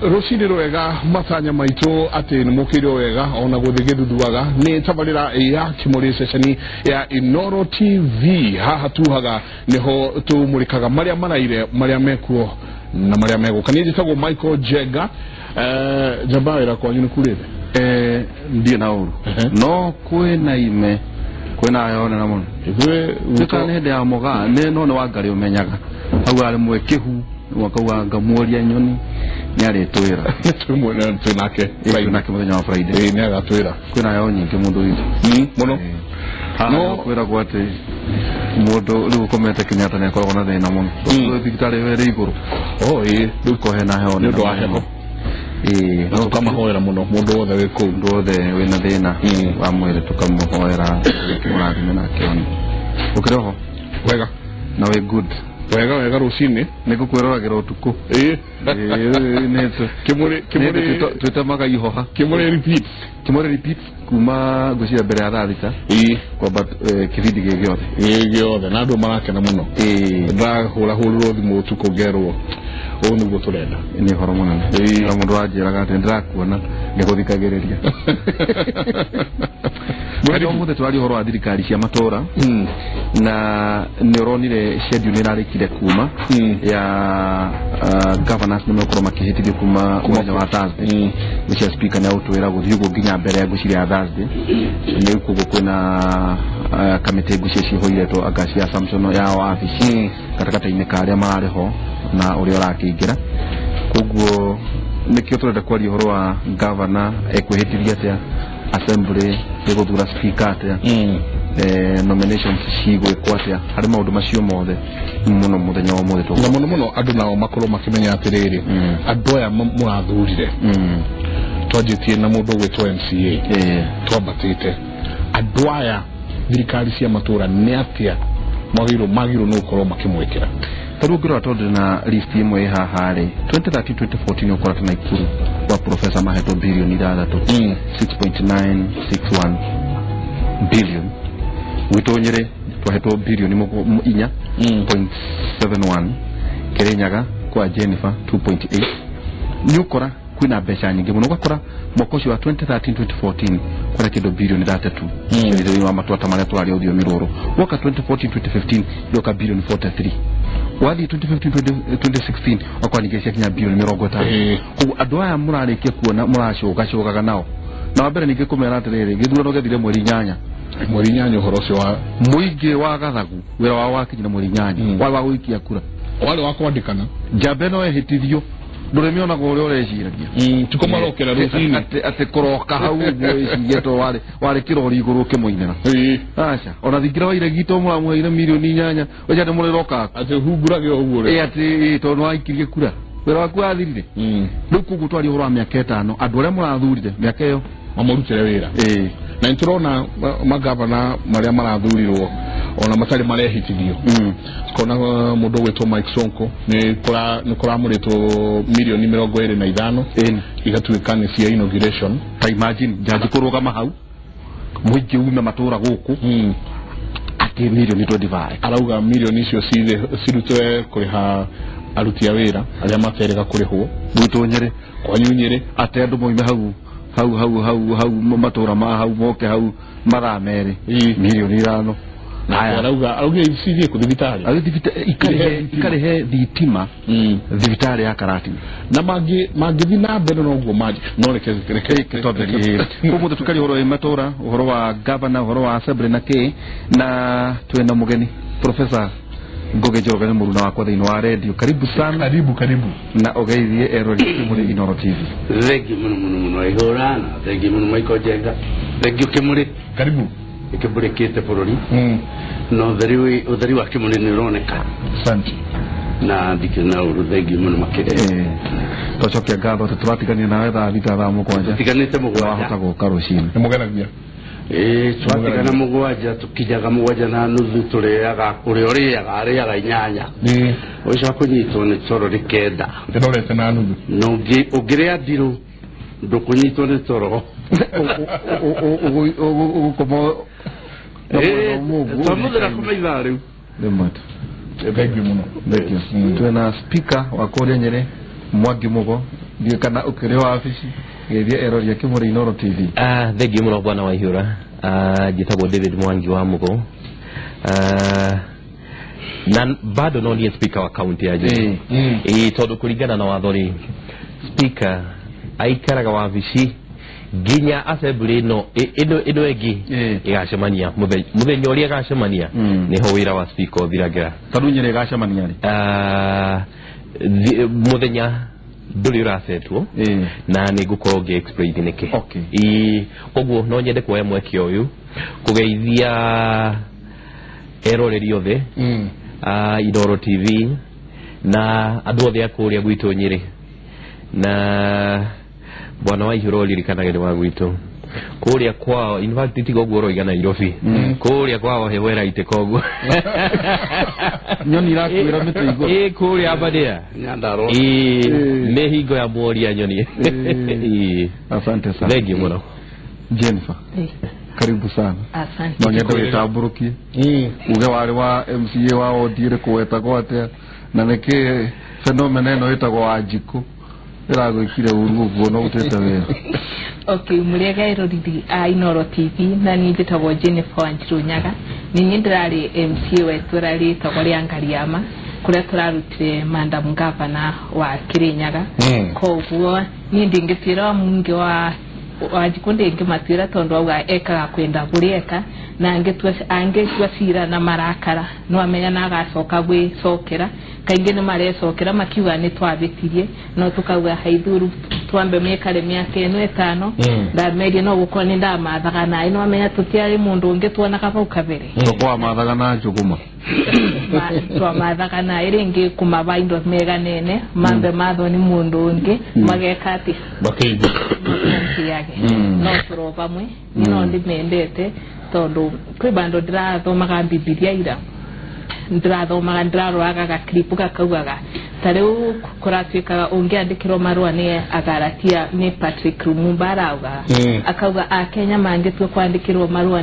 Rũcinĩ rwega matanya maitũ atĩ nĩ mũkĩire wega ona gũthiĩ gĩthuthuaga nĩ tabarĩra ya Kĩmũrĩ ceceni ya Inoro TV. Haha tuhaga nĩho tũmũrĩkaga marĩa maraire, marĩa mekuo na marĩa megũka. Niĩ njĩtagwo Michael Jenga. Njamba wĩra kwanyu nĩ kurĩte? Ndiĩ na ũru, no kwĩna ime, kwĩna heho nene mũno. Ithuĩ tuĩkaga nĩ hĩndĩ ya mũgaa nĩ no nĩ Wangarĩ ũmenyaga hau arĩ mwĩkĩhu akauga ngamuoria nyoni nĩ arĩtwĩra. Twĩ nake. Twĩ nake mũthenya wa Friday. Ĩĩ, nĩ agatwĩra. Kwĩna heho nyingĩ mũndũ witũ. Mũno. Haha kwĩragwo atĩ mũndũ rĩu ũkomete Kenyatta nĩ akoragwo na thĩna mũno. Thibitarĩ ĩyo ĩrĩ igũrũ. Oh, ĩĩ. Rĩu ko hena heho. Nĩ ũndũ wa heho. Ĩĩ. Na tũkamahoera mũno mũndũ wothe wĩ kũu. Mũndũ wothe wĩna thĩna wa mwĩrĩ tũkamũhoera kĩmũrathime na akĩone. Ũkĩrĩ oho? Wega. Na wĩ good? Wega wega rũcinĩ. Nĩ ngũkwĩroragĩra ũtukũ. Ĩĩ. Kĩmũrĩ Kĩmũrĩ twĩtemaga ihoha. Kĩmũrĩ repeat. Kĩmũrĩ repeat kuma ngwĩciria mbere ya thaa 6. Ĩĩ. Kwamba kĩbindi gĩ gĩothe. Gĩ gĩothe na andũ marakena mũno. Ĩĩ. Ndahũrahũrirwo thimũ ũtukũ ngerwo ũũ nĩguo tũrenda. Nĩ ũhoro mũnene. Ĩĩ. Na mũndũ wanjĩraga atĩ ndĩrakuona ngĩgũthikagĩrĩria. Mũthenya ũmũthĩ tũraria ũhoro wa thirikari cia matũra na nĩ ũronire schedule nĩ ĩrarĩkire kuma ya governors nĩ megũkorwo makĩhĩtithio kuma mũthenya wa Thursday. Nĩcio speaker nĩ agũtwĩra gũthiĩ ũguo nginya mbere ya ngwĩciria ya Thursday. Nĩ koguo kwĩna kamĩtĩ ngwĩciria cihũiretwo anga cia assumption ya wabici gatagatĩ-inĩ ka arĩa mararĩ ho na ũrĩa ũrakĩingĩra. Koguo nĩkĩo tũrenda kwaria ũhoro wa governor ekwĩhĩtithia atĩa, assembly ĩgũthura speaker atĩa, nominations cigwĩkwo atĩa, harĩ maũndũ macio mothe mũno mũthenya wa ũmũthĩ. Na mũno mũno andũ nao makorwo makĩmenya atĩrĩrĩ, andũ aya mũrathurire, twanjĩtie na mũndũ ũgwĩtwo MCA, twambatĩte andũ aya thirikari cia matũra nĩ atĩa magĩrĩirwo nĩ gũkorwo makĩmwĩkĩra. Tarĩu ũngĩrora tondũ na list ĩmwe ĩ haha rĩ, 2013 2014 ũkora ta Naikuru kwa professor mahetwo bilioni 6, 6.961 billion. Gwitũ Nyĩrĩ twahetwo bilioni 4.71, Kĩrĩnyaga kwa Jennifer 2.8. Nĩ ũkora kwĩna mbeca nyingĩ mũno. Ũgakora mwaka ũcio wa 2013 2014 kwĩna kĩndũ bilioni 3 thĩinĩ wa matũra ta marĩa tũraria rũthiomi rũrũ. Woka 2014 2015 yoka bilioni 43, wathiĩ 2015 2016 wakora ningĩ ciakinya bilioni 50. Koguo andũ aya mũrarĩkia kuona mũracũgacũgaga nao, na wa mbere ningĩ kũmera atĩrĩrĩ, gĩthurano gĩathire mweri 8. Mweri 8 ũhoro ũcio wa mũingĩ wa gathagu wĩra wao wakinyire mweri 8 warĩ wa gũikia kura, warĩ wa kwandĩkana. Njamba ĩno ĩhĩtithio ndũrĩmĩonaga ũrĩa ũreciragia. Tikomarokera rũcinĩ atĩ kũroka hau ũguo wĩcirie to warĩ kĩrori igũrũ ũkĩmũinĩra. Aca ona thingira wa iregito mũramũheire milioni 8 ũcio nĩ mũrĩroka atĩ hungurage ũguo rĩ atĩ tondũ nĩwaikirie kura wĩra waku wathirire. Rĩu koguo twaria ũhoro wa mĩaka 5, andũ arĩa mũrathurire mĩaka ĩyo mamũrutĩre wĩra. Na nĩtũrona magavana marĩa marathurirwo ona matarĩ marehitithio. Kona mũndũ ũgwĩtwo Mike Sonko nĩ kũramũrĩtwo milioni 25 igatuĩka nĩ cia inauguration. Ta imagine jaji kũrũgama hau mũingĩ ume matũra gũkũ atĩ milioni 25. Arauga milioni icio cirutwe kũrĩha aruti a wĩra arĩa materega kũrĩhwo. Gwitũ Nyĩrĩ, kwanyu Nyĩrĩ, atĩ andũ moime hau hau hau hau hau matũra ma hau moke hau mathaa 2 milioni 5. Arauga cithiĩ kũ thibitarĩ, ikarĩhe thitima thibitarĩ ya Karatina. Na mangĩthiĩ na mbere noguo manji no reke twambĩrĩrie. Ũmũthĩ tũkaria ũhoro wa matũra, ũhoro wa governor, ũhoro wa assembly na kĩ, na twĩna mũgeni Professor Ngugi Njoroge nĩ mũruna wakwa thĩinĩ wa radio. Karibu sana. Karibu karibu. Na ũgeithie eroreri Kĩmũrĩ Inoro TV. Thengiũ mũno mũno mũno Ihũra, na thengiũ mũno Michael Njenga, thengiũ Kĩmũrĩ. Karibu. Ĩkĩmũrĩkĩte bũrũri na ũtheri wa Kĩmũrĩ nĩ ũroneka. Asante. Na ndikĩrĩ na ũru, thengiũ mũno makĩria. Twacokia ngatho atĩ tũratigania nawe thaa 6 thaa 7. Tũtiganĩte 7. Wahota gũka rũcinĩ. Nĩ mũgeragia. Twatigana 7, tũkinyaga 7:30, tũrĩaga ũrĩa ũrĩaga arĩaga 8. Ũcoka kũnyitwo nĩ toro nĩ 9. Ndĩrorete na nuthu. Na ũngĩrĩa ndirũ ndũkũnyitwo nĩ toro. Ũgũkoma twamũthĩra kuma ithaa rĩu. Thank you mũno. Thank you. Twĩna speaker wa kũrĩa Nyĩrĩ Mwangi Mugo. Ndiũ kana ũkĩrĩ wabici geithia erori a Kĩmũrĩ Inooro TV. Thengiũ mũno bwana Waihura. Njĩtagwo David Mwangi wa Mugo. Na bado no niĩ speaker wa county ya Nyeri. Tondũ kũringana na watho rĩ, speaker aikaraga wabici nginya assembly ĩno ĩno ĩngĩ ĩgacemania mũthenya ũrĩa ĩgacemania nĩho wĩra wa speaker ũthiragĩra. Tondũ Nyeri ĩgacemania rĩ? Mũthenya ndũrĩ ũracetwo na nĩ ngũkorwo ngĩ explain nĩkĩ. Koguo no nyende kuoya mweke ũyũ kũgeithia eroreri othe Inooro TV na andũ othe a kũrĩa gwitũ Nyeri na bwana Waihura ũririkanage nĩ wa gwitũ kũrĩa kwao. In fact tiga ũguo ũroiga Nairobi kũrĩa kwao hewera itĩ koguo nyoni irakuĩra mĩtĩ igũrũ kũrĩa Aberdare Nyandarua nĩ hingo ya mworia nyoni. Asante sana. Thengiũ mũno. Jennifer, karibu sana. Asante. No nyende wĩtambũrũkie uge warĩ wa MCA wa wodi ĩrĩkũ wetagwo atĩa na nĩkĩ phenomena ĩno ĩtagwo Wanjikũ ĩragwĩkire ũru ũguo no gũtĩte wĩra. Okay, mũrĩega eroreri a Inooro TV na niĩ njĩtagwo Jennifer Wanjiru Nyaga. Nĩ niĩ ndĩrarĩ MCA wa itũra rĩtagwo rĩa Ngariama kũrĩa tũrarutire Madam Governor wa Kirinyaga. Koguo niĩ ndingĩtuĩra mũingĩ wa Wanjikũ ndingĩmatuĩra tondũ auga ekaga kwenda kũrĩeka na angĩtua cira na marakara no amenya na agacoka gwĩcokera. Kaingĩ nĩ marecokera makiuga nĩ twabĩtirie no tukauga haithuru twambe mĩkare mĩaka ĩno ĩtano ndamerie no gũkorwo nĩ ndamathaga naĩ no amenya tũtiarĩ mũndũ ũngĩ tuonaga bau kabere. Twamathaga na njũgũma. Twamathaga naĩ rĩngĩ kũmaba indo meganene mambe mathwo nĩ mũndũ ũngĩ mageka atĩ makĩiguage no tũro bamwe no ndĩmendete tondũ kwĩ bandũ ndĩrathomaga Bibilia ira ndĩrathomaga ndĩraroraga gakripu gakaugaga ta rĩu kũratuĩkaga ũngĩandĩkĩrwo marũa nĩ Agaratia nĩ Patrick Lumumba araugaga akauga akenya mangĩtua kwandĩkĩrwo marũa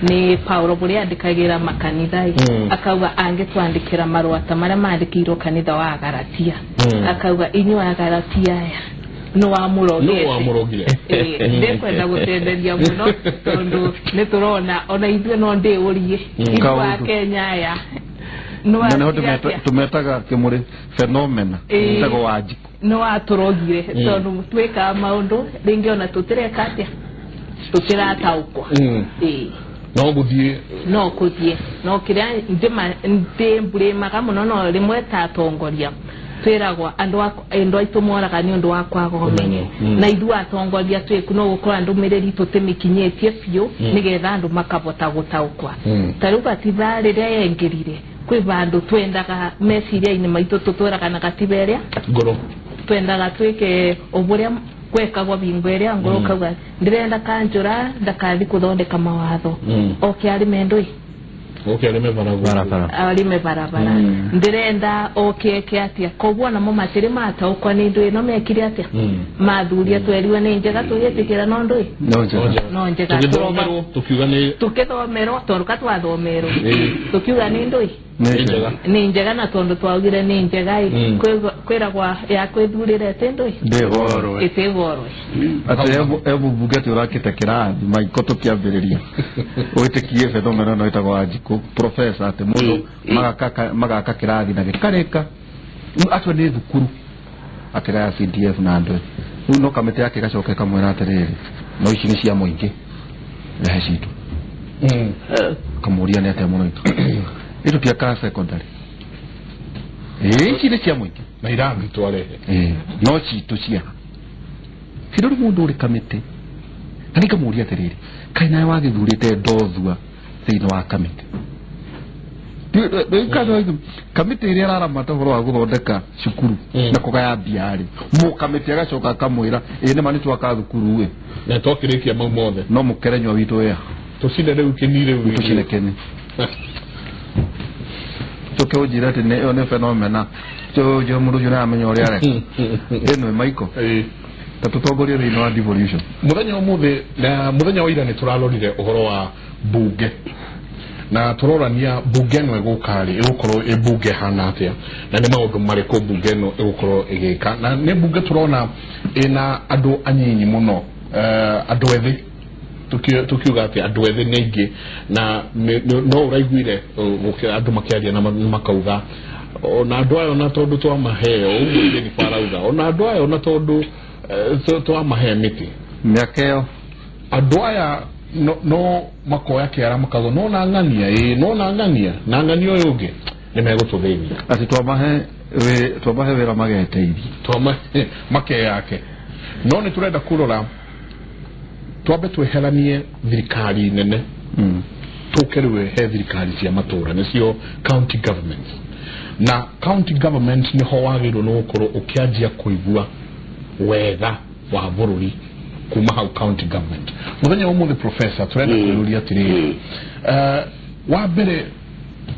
nĩ Paulo ũrĩa andĩkagĩra makanitha akauga angĩtwandĩkĩra marũa ta marĩa mandĩkĩirwo kanitha wa Agaratia akauga inyuĩ Agaratia aya no wamũrogire. Ndĩkwenda gũtenderia mũno tondũ nĩ tũrona ona ithuĩ no ndĩũrie ithuĩ Akenya aya no tũmetaga Kĩmũrĩ phenomena ĩtagwo Wanjikũ no watũrogire tondũ twĩkaga maũndũ rĩngĩ ona tũtireka atĩa tũtirataũkwa. No gũthiĩ no kĩrĩa ndĩmburĩmaga mũno no rĩmwe ta atongoria twĩragwo andũ aitũ moraga nĩ ũndũ wa kwaga ũmenyo na ithuĩ atongoria twĩku no gũkorwo ndũmĩrĩri tũtĩmĩkinyĩtie biũ nĩgetha andũ makabota gũtaũkwa. Ta rĩu gatiba rĩrĩa yaingĩrire kwĩ bandũ twendaga meciria-inĩ maitũ tũtwĩraga na gatiba ĩrĩa ngũrũ twendaga twĩke ũrĩa gwekagwo bingo ĩrĩa ngũrũ kauga ndĩrenda kanjũra ndakathi gũthondeka mawatho oke arĩme ndũĩ oke arĩme barabara arĩme barabara ndĩrenda oke eke atĩa koguo namo matirĩ mataũkwa nĩ ndũĩ no mekire atĩa mathuria twerirwo nĩ njega tũgĩtĩkĩra no ndũĩ no njega tũkiuga nĩ tũkĩthomerwo tondũ katwathomerwo tũkiuga nĩ ndũĩ nĩ njega na tondũ twaugire nĩ njega ĩ kwĩragwa ya kwĩthurĩra ĩtĩ ndũĩ ĩtĩgorwe atĩ emũmbunge atĩ ũrakĩte kĩrathi maiko tũkĩambĩrĩria wĩtĩkie phenomena ĩno ĩtagwo Wanjikũ professor atĩ mũndũ magaka kĩrathi na gĩkarĩka atwe nĩ thukuru akĩgaya CDF na andũ rĩu no kamĩtĩ yake ĩgacoka ĩkamwĩra atĩrĩrĩ no ici nĩ cia mũingĩ rehe citũ kamũria nĩ atĩa mũno itũ tiakaga secondary ici nĩ cia mũingĩ na irathi twarehe no citũ cia kĩrĩ rĩ mũndũ ũrĩ kamĩtĩ na nĩngamũria atĩrĩrĩ kaĩ nawe wagĩthurĩte ndothua thĩinĩ wa kamĩtĩ kamĩtĩ ĩrĩa ĩraramata ũhoro wa gũthondeka cukuru na kũgaya mbia rĩ mũkamĩtĩ agacoka akamwĩra ĩ nĩma nĩ twaka thukuru ĩ na twakĩrĩkia mau mothe no mũkerenywa witũ wĩa tũcine rĩu kĩni rĩu tũcine kĩni tũke ũnjĩre atĩ ĩyo nĩ phenomena njũĩ mũndũ ũcio nĩaramenya ũrĩa areka ĩno Michael ta tũtongorie thĩinĩ wa devolution mũthenya ũmũthĩ na mũthenya wa ira nĩ tũrarorire ũhoro wa bunge Na tũrorania mbunge ĩno ĩgũka rĩ ĩgũkorwo ĩ mbunge hana atĩa na nĩ maũndũ marĩkũ mbunge ĩno ĩgũkorwo ĩgĩka na nĩ mbunge tũrona ĩna andũ anyinyi mũno andũ ethĩ tukiuga atĩ andũ ethĩ nĩ aingĩ na no ũraiguire andũ makĩaria na makauga ona andũ aya ona tondũ twamahe ũguo Jennifer arauga ona andũ aya ona tondũ twamahe mĩtĩ mĩaka ĩyo andũ aya no makoya kĩara makauga no na ng'ania no na ng'ania na ng'ania ũyũ ũngĩ nĩ megũtũthĩnia atĩ twamahe wĩra mageteithie twamahe makeyake no nĩ tũrenda kũrora twambe tweheranie thirikari nene tũke rĩu he thirikari cia matũra nĩcio county governments na county government nĩho wagĩrĩirwo nĩ gũkorwo ũkĩanjia kũigua wega wa bũrũri kuma hau county government mũthenya wa ũmũthĩ professor tũrenda kwĩyũria atĩrĩrĩ wa mbere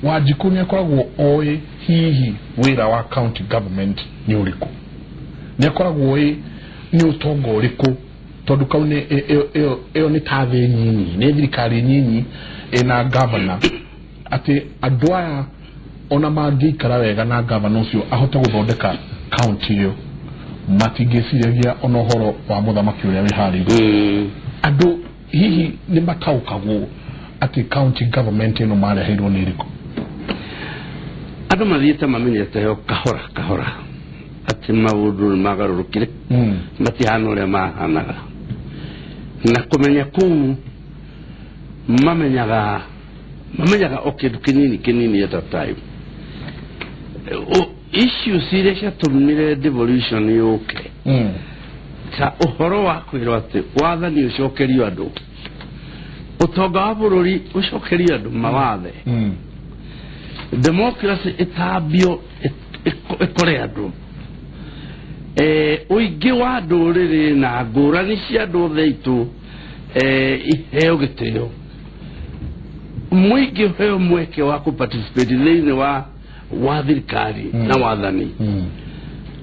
Wanjikũ nĩ akoragwo oĩ hihi wĩra wa county government nĩ ũrĩkũ nĩ akoragwo oĩ nĩ ũtonga ũrĩkũ tondũ kau nĩ ĩyo nĩ ta thĩ nyinyi nĩ thirikari nyinyi ĩna governor atĩ andũ aya ona mangĩikara wega na governor ũcio ahote gũthondeka county ĩyo matingĩciragia ona ũhoro wa mũthamaki ũrĩa wĩ harĩa igũrũ andũ hihi nĩ mataũkagwo atĩ county government ĩno mareheirwo nĩ ĩrĩkũ andũ mathiĩte mamenyete o kahora kahora atĩ maũndũ nĩ magarũrũkire matihana ũrĩa mahanaga na kũmenya kũu mamenyaga o kĩndũ kĩnini kĩnini at a time issues iria ciatũmire devolution yũke ta ũhoro wa kwĩrwo atĩ wathani ũcokerio andũ ũtonga wa bũrũri ũcokerio andũ mawathe democracy ĩtambio ĩkore andũ ũingĩ wa ndũrĩrĩ na ngũrani cia andũ othe aitũ iheo gĩtĩo mũingĩ ũheo mweke wa kũ-participate thĩinĩ wa thirikari na wathani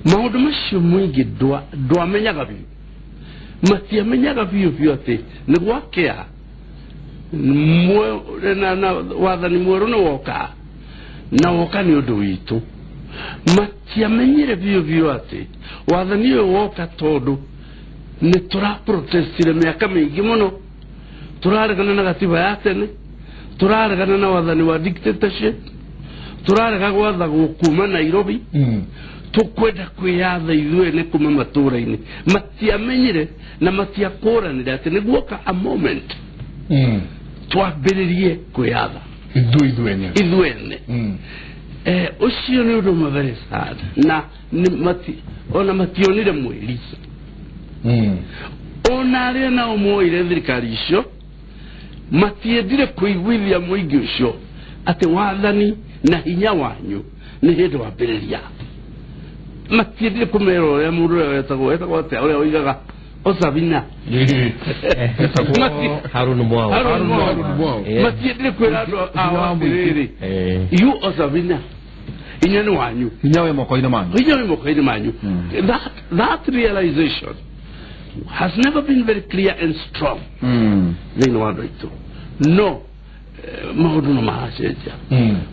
maũndũ macio mũingĩ ndwamenyaga biũ matiamenyaga biũ biũ atĩ nĩ gwakĩa na wathani mwerũ nĩ woka na woka nĩ ũndũ witũ matiamenyire biũ biũ atĩ wathani ũyũ woka tondũ nĩ tũraprotestire mĩaka mĩingĩ mũno tũraregana na gatiba ya tene tũraregana na wathani wa dictatorship tũrarega gwathagwo kuma Nairobi tũkwenda kwĩyatha ithuĩ nĩ kuma matũra-inĩ matiamenyire na matiakũranire atĩ nĩ guoka a moment twambĩrĩrie kwĩyatha ithuĩ ene ũcio nĩ ũndũ ũmwe very sad na ona mationire mweri ona arĩa nao moire thirikari icio matiendire kũiguithia mũingĩ ũcio atĩ wathani na hinya wanyu nĩ hĩndĩ wambĩrĩria matiendire kũmera ũrĩa mũndũ ũrĩa wetagwo atĩa ũrĩa oigaga Osabina Harun Mwao matiendire kwĩra andũ ao atĩrĩrĩ you Osabina hinya nĩ wanyu hinya wĩ moko-inĩ manyu hinya wĩ moko-inĩ manyu that realization has never been very clear and strong thĩinĩ wa andũ aitũ no maũndũ no maracenjia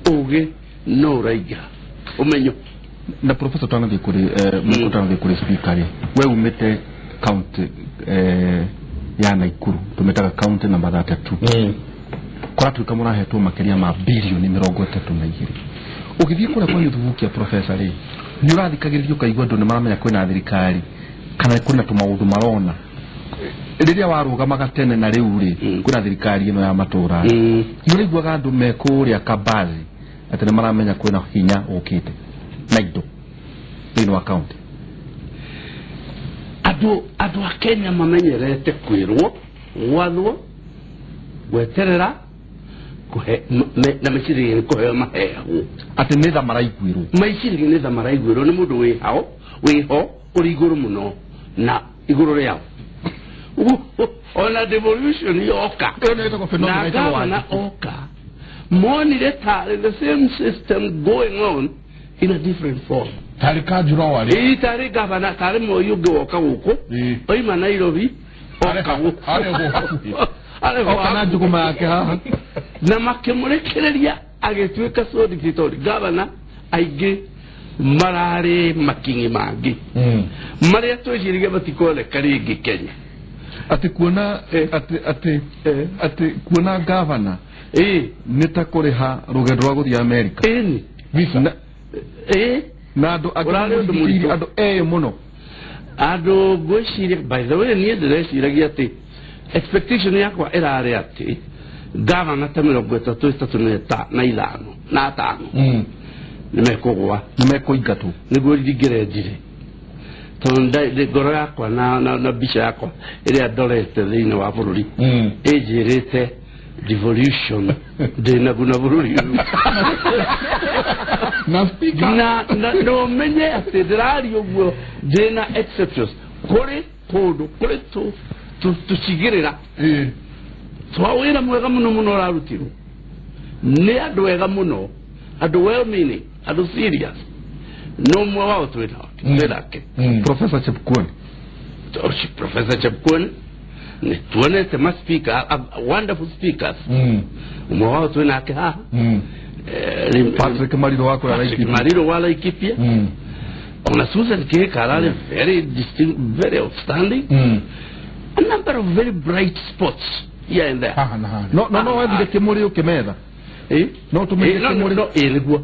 ũgĩ no ũraingĩha ũmenyo na professor twanathiĩ kũrĩ twanathiĩ kũrĩ speaker rĩ we umĩte county ya Nakuru tũmĩtaga county namba 32 kũratuĩka mũrahetwo makĩria ma bilioni 32 ũgĩthiĩ kũrĩa kwa Gĩthugukia professor rĩ nĩ ũrathikagĩrĩria ũkaigua andũ nĩ maramenya kwĩna thirikari kana kwĩna tũmaũndũ marona rĩrĩa warũgamaga tene na rĩu rĩ kwĩna thirikari ĩno ya matũra nĩ ũraiguaga andũ me kũrĩa Kabazi atĩ nĩ maramenya kwĩna hinya ũkĩte na indo thĩinĩ wa county andũ a Kenya mamenyerete kwĩrwo gwathwo gweterera na meciria nĩ kũheo maheagwo atĩ nĩ tha maraiguĩrwo meciria nĩ tha maraiguĩrwo nĩ mũndũ wĩho ũrĩ igũrũ mũno na igũrũ rĩao ona devolution yoka na gavana oka monire tarĩ the same system going on in a different form tarĩ kanjura warĩ ĩĩ tarĩ gavana tarĩ Moi ũngĩ woka gũkũ oima Nairobi oka gũkũ Oka na njũgũma yake haha. Na makĩmũrekereria agĩtuĩka so dictator. Gavana aingĩ mararĩ makingi mangĩ marĩa twĩciragia matikoneka rĩngĩ Kenya. Atĩ kuona atĩ kuona gavana nĩ ta kũrĩha rũgendo rwa gũthiĩ America. Visa. Na andũ angĩ andũ ĩ mũno. Andũ ngwĩciria, by the way, niĩ ndĩreciragia atĩ expectation yakwa ĩrarĩ atĩ gavana ta 35 na 5 nĩmekũgũa, nĩmekũingatwo, nĩguo ndingĩrenjire tondũ ngoro yakwa na mbica yakwa ĩrĩa ndorete thĩinĩ wa bũrũri ĩnjĩrĩte devolution ndĩnaguna bũrũri ũyũ. Na speaker na no menye atĩ ndĩraria ũguo ndĩna exceptions kũrĩ kũndũ kũrĩ tũcigĩrĩra twa wĩra mwega mũno mũno ũrarutirwo nĩ andũ ega mũno, andũ well meaning, andũ serious. No mwe wao twĩnake Professor Chepkwony. Professor Chepkwony nĩ tuonete ma speaker, wonderful speakers. Ũmwe wao twĩnake haha Patrick Mariro wa kũrĩa Laikipia. Mariro wa Laikipia. Ona Susan Kihika ararĩ very distinct, very outstanding. A number of very bright spots here and there. No no wathire Kĩmũrĩ ũkĩmetha. No tũmĩte Kĩmũrĩ. No nĩguo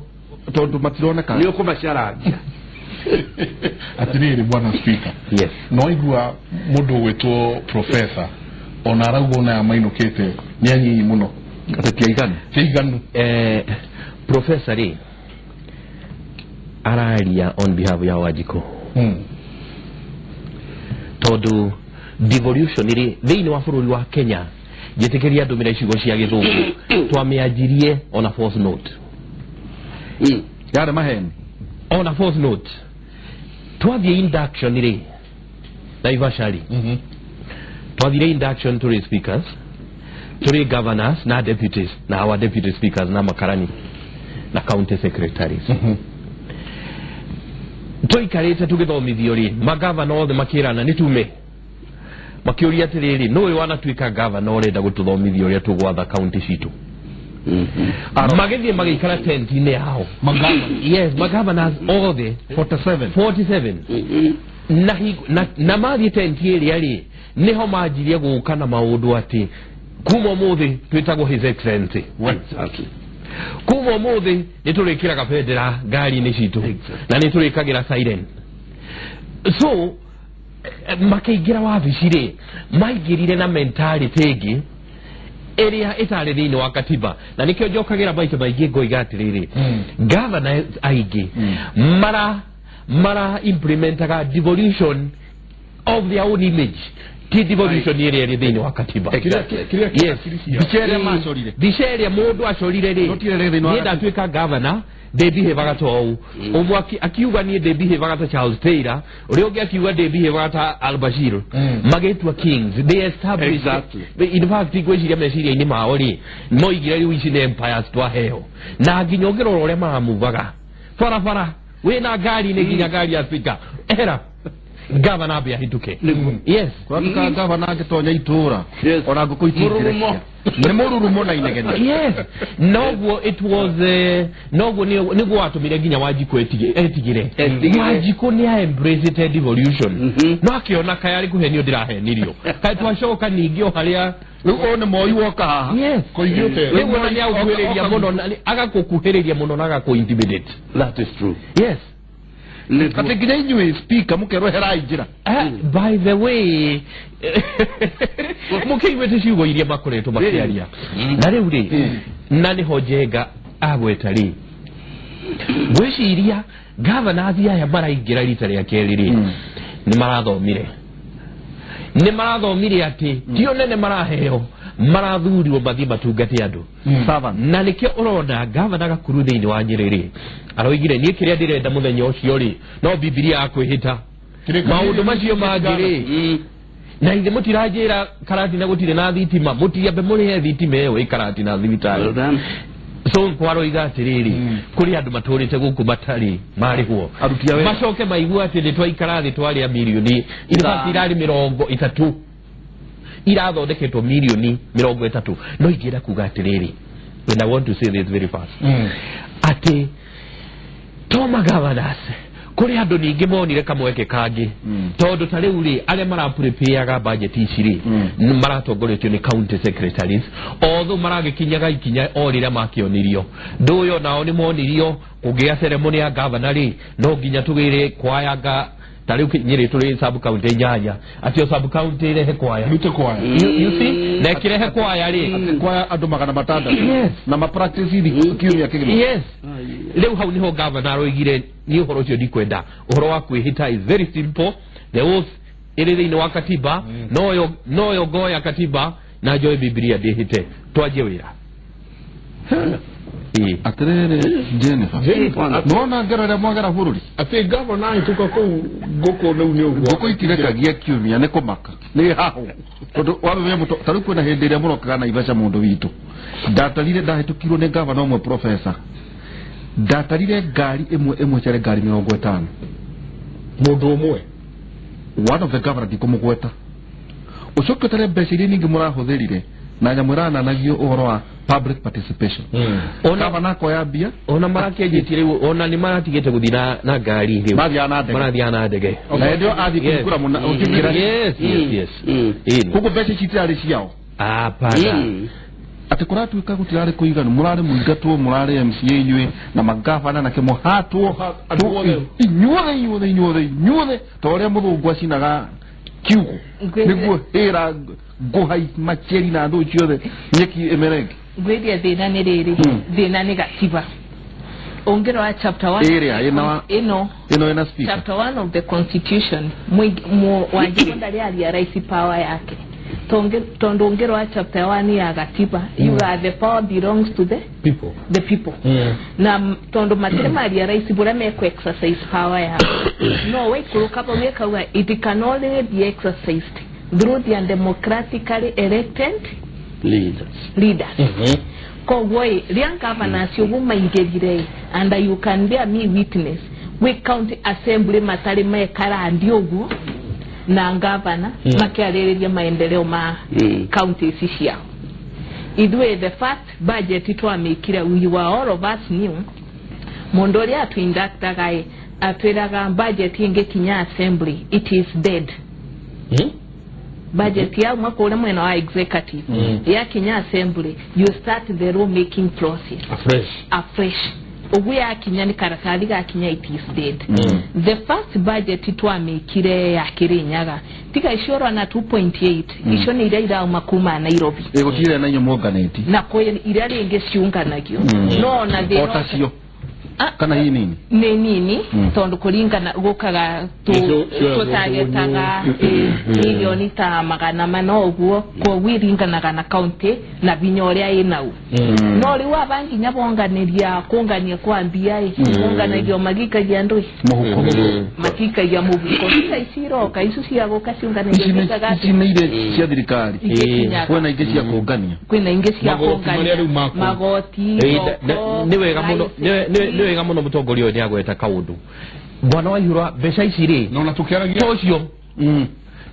tondũ matironeka. Nĩ ũkũmacarangia. Atĩrĩrĩ bwana speaker. Yes. No igua mũndũ ũgwĩtwo professor ona arauga ona aya mainũkĩte nĩ anyinyi mũno. Atĩ ti aiganu. Ti aiganu. Professor rĩ araria on behalf ya Wanjikũ. Tondũ devolution rĩ thĩinĩ wa bũrũri wa Kenya njĩtĩkĩria ndũmĩre ciugo cia gĩthũngũ twamĩanjirie on a false note. Yarĩ maheni. On a false note. Twathiĩ induction rĩ Naivasha rĩ twathire induction tũrĩ speakers, tũrĩ governors na deputies na our deputy speakers na makarani na county secretaries. Tũikarĩte tũgĩthomithio rĩ magavana othe makĩrana nĩ tume makĩũria atĩrĩrĩ nũĩ wanatuĩka gavana ũrenda gũtũthomithia ũrĩa tũgwatha county citũ. Magĩthiĩ magĩikara tent-inĩ yao. Yes, magavanas othe 47 na mathiĩ tent ĩrĩa rĩ nĩho manjirie gũka na maũndũ atĩ kuma ũmũthĩ twĩtagwo His Excellency. Kuma ũmũthĩ nĩ tũrĩkĩraga bendera ngari-inĩ citũ na nĩ tũrĩkagĩra siren. So makĩingĩra wabici rĩ maingĩrire na mentality ĩngĩ ĩrĩa ĩtarĩ thĩinĩ wa katiba, na nĩkĩo njokagĩra maita maingĩ ngoiga atĩrĩrĩ gavana aingĩ mara implementaga devolution of their own image, ti devolution ĩrĩa ĩrĩ thĩinĩ wa katiba. Yes, mbica ĩrĩa macorire, mbica ĩrĩa mũndũ acorire rĩ niĩ ndatuĩka gavana ndĩmbihevaga ta ũũ, ũmwe akiuga niĩ ndĩmbihevaga ta Charles Taylor, ũrĩa ũngĩ akiuga ndĩmbihevaga ta Al-Bashir. Magĩtua kings, they established. In fact ngwĩciria meciria-inĩ mao rĩ moigire rĩu ici nĩ empires twaheo, na nginya ũngĩrora ũrĩa maramuvaga barabara wĩna ngari nĩ nginya ngari ya speaker era gavana ambe ahĩtũke. Yes, kũratuĩka gavana angĩtonya itũũra ona ngũkũ itingĩrekia nĩ mũrurumo na inegene. Yes, noguo it was noguo nĩguo watũmire nginya Wanjikũ etigĩre. Wanjikũ nĩ a embraced devolution no akĩona kaĩ arĩ kũhenio ndĩrahenirio, kaĩ twacoka ningĩ o harĩa rĩu ũyũ nĩ Moi woka haha. Yes, koigĩte rĩu ona nĩ agũkuhĩrĩria mũno, agakũkuhĩrĩria mũno na agakũ intimidate. That is true. Yes. Atĩ nginya inyuĩ speaker mũkerwo herai njĩra. By the way mũkĩiguĩte ciugo iria makoretwo makĩaria na rĩu rĩ na nĩho Njenga agweta rĩ ngwĩciria governors aya maraingĩra rita rĩa kerĩ rĩ nĩ marathomire atĩ ti ũnene maraheo, marathurirwo mathiĩ matungate andũ. Na nĩkĩo ũrona gavana Gakuru thĩinĩ wa Nyĩrĩ rĩ aroigire niĩ kĩrĩa ndĩrenda mũthenya ũcio rĩ no Bibilia akwĩhĩta maũndũ macio mangĩ rĩ na ithe mũtiranjĩra Karatina gũtirĩ na thitima, mũtiambe mũrĩhe thitima ĩyo ĩ Karatina thibitarĩ. So kwaroiga atĩrĩrĩ kũrĩ andũ matũrĩte gũkũ matarĩ marĩhwo macoke maigua atĩ nĩ twaikara thĩ twarĩa mirioni irarĩ 30 Irathondeketwo milioni 30 no ingĩenda kuga atĩrĩrĩ, and I want to say this very fast, atĩ to magovernors kũrĩ andũ ningĩ monire kamweke kangĩ, tondũ ta rĩu rĩ arĩa maraprepareaga budget ici rĩ maratongoretio nĩ county secretaries, although maragĩkinyaga ikinya o rĩrĩa makĩonirio ndũyo, nao nĩ monirio kũngĩa ceremony ya governor rĩ no nginya tũgĩre kwaya nga ta rĩu Nyĩrĩ tũrĩ sub county 8 atĩ o sub county ĩrehe kwaya. Rute kwaya. You see, na ĩkĩrehe kwaya rĩ kwaya andũ 600 Yes. na ma practice kiumia kĩgima. Yes, rĩu hau niho governor aroigire niĩ ũhoro ũcio ndikwenda, ũhoro wa kwĩhĩta is very simple, the oath ĩrĩ thĩinĩ wa katiba, noyo ngoya katiba na njoe Biblia ndĩhĩte twanjie wĩra. Atĩrĩrĩ Jennifer, nona ngero ĩrĩa mwagera bũrũri atĩ governor ahĩtũka kũu ngũkũ rĩu nĩ ũguo ngũkũ itirekagia kiumia nĩ kũmaka nĩ haho tondũ wamenya mũto ta rĩu kwĩna hĩndĩ ĩrĩa mũrokaga Naivasha mũndũ witũ ndatarire ndahĩtũkirwo nĩ gavana ũmwe professor, ndatarire ngari ĩmwe ĩmwe ciarĩ ngari 50 mũndũ ũmwe, one of the governor ndikũmũgweta, ũcoke ũtare mbeca iria nyingĩ mũrahũthĩrire na nyamũ ĩrananagio ũhoro wa public participation. Ona akoya mbia ona marakĩanjĩtie rĩu ona nĩ maratigĩte gũthiĩ na ngari rĩu marathiaga na ndege na hĩndĩ ĩyo athiĩ kũhingũra mũna. Yes, yes, yes. Koguo mbeca ici itirarĩ ciao. Hapana. Atĩ kũratuĩka gũtirarĩ kũiganu, mũrarĩ mũingatwo, mũrarĩ MCA inyuĩ na magavana na kĩmũhatwo inyuothe inyuothe inyuothe inyuothe ta ũrĩa mũthũngũ acinaga kiugo nĩguo hĩra ngũhai macheri na andũ ciothe nyeki ĩmerenge. Ngwĩria thĩna nĩ rĩrĩ, thĩna nĩ gatiba ũngĩrora chapter 1 ĩrĩa ĩno ĩna speaker chapter 1 of the constitution Wanjiku ndarĩ aria raisi power yake tondũ ũngĩrora chapter 1 ya gatiba yuga the power belongs to the people, the people. Na tondũ matirĩ maria raisi bũrĩa mekũ exercise power yao no waikũrũka bau ĩkauga it can only be exercised through the democratically elected leaders. Koguo rĩa governors ũguo maingĩrire, and you can bear me witness, we county assembly matarĩ mekara ndi ũguo na governor makĩarĩrĩria maendeleo ma county ici ciao. Ithuĩ the first budget twamĩkire, we were all of us new, mũndũ ũrĩa atũinductaga atwĩraga budget ĩngĩkinya assembly it is dead. Budget ya mwaka ũrĩa mwena wa executive yakinya assembly you start the law making process afresh ũguo yakinya nĩ karatathi gakinya it is dead. The first budget twamĩkire ya Kirinyaga tiga icio na 2.8 icio nĩ iria irauma kuma Nairobi gũtirĩ na inyuĩ mũnganĩti na kwĩ iria rĩngĩ ciũnganagio no na thĩna o tacio kana hii nini nĩ nini tondũ kũringana gũkaga tũtagetaga milioni ta 400 ũguo koguo iringanaga na county na binya ũrĩa ĩnau no rĩu aba nginya bonganĩria kũngania kwa mbia kũnganagio magikagia ndũi mũhuko matikagia mũhuko tiga ici iroka icio cia gũka ciũnganagio ici nĩ iria cia thirikari kwĩna ingĩ cia kũngania kwĩna ingĩ cia kũngania magoti nĩ wega mũno nĩ wega mũno mũtongoria ũyũ nĩagweta kaũndũ bwana Waihura mbeca ici rĩ no na tũkĩaragia ũcio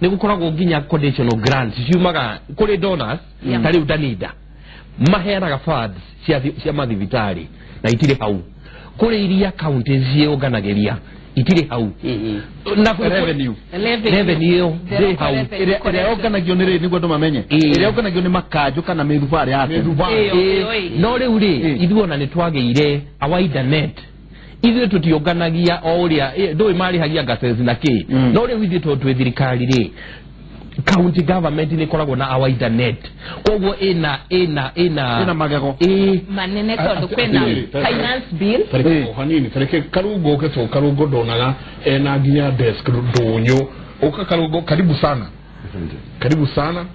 nĩ gũkoragwo nginya conditional grants ciumaga kũrĩ donors ta rĩu Danida maheanaga funds cia mathibitarĩ na itirĩ hau kũrĩ iria county ciũnganagĩria itirĩ hau na revenue ndĩ hau ĩrĩa yũnganagio nĩ rĩ nĩguo andũ mamenye ĩrĩa yũnganagio nĩ makanjũ kana mĩthubarĩ ya tene no rĩu rĩ ithuĩ ona nĩ twagĩire a wider net ithuĩ tũtiũnganagia o ũrĩa ndũĩ marĩhagia gases na kĩ no rĩu ithuĩ tondũ twĩ thirikari rĩ county government nĩ ĩkoragwo na a wider net koguo ĩna ĩna ĩna ĩna magego manene tondũ kwĩna finance bill tareke hanini tareke Karungo ũke to Karungo ndonaga ena nginya desk ndũnyũ ũka Karungo karibu sana karibu sana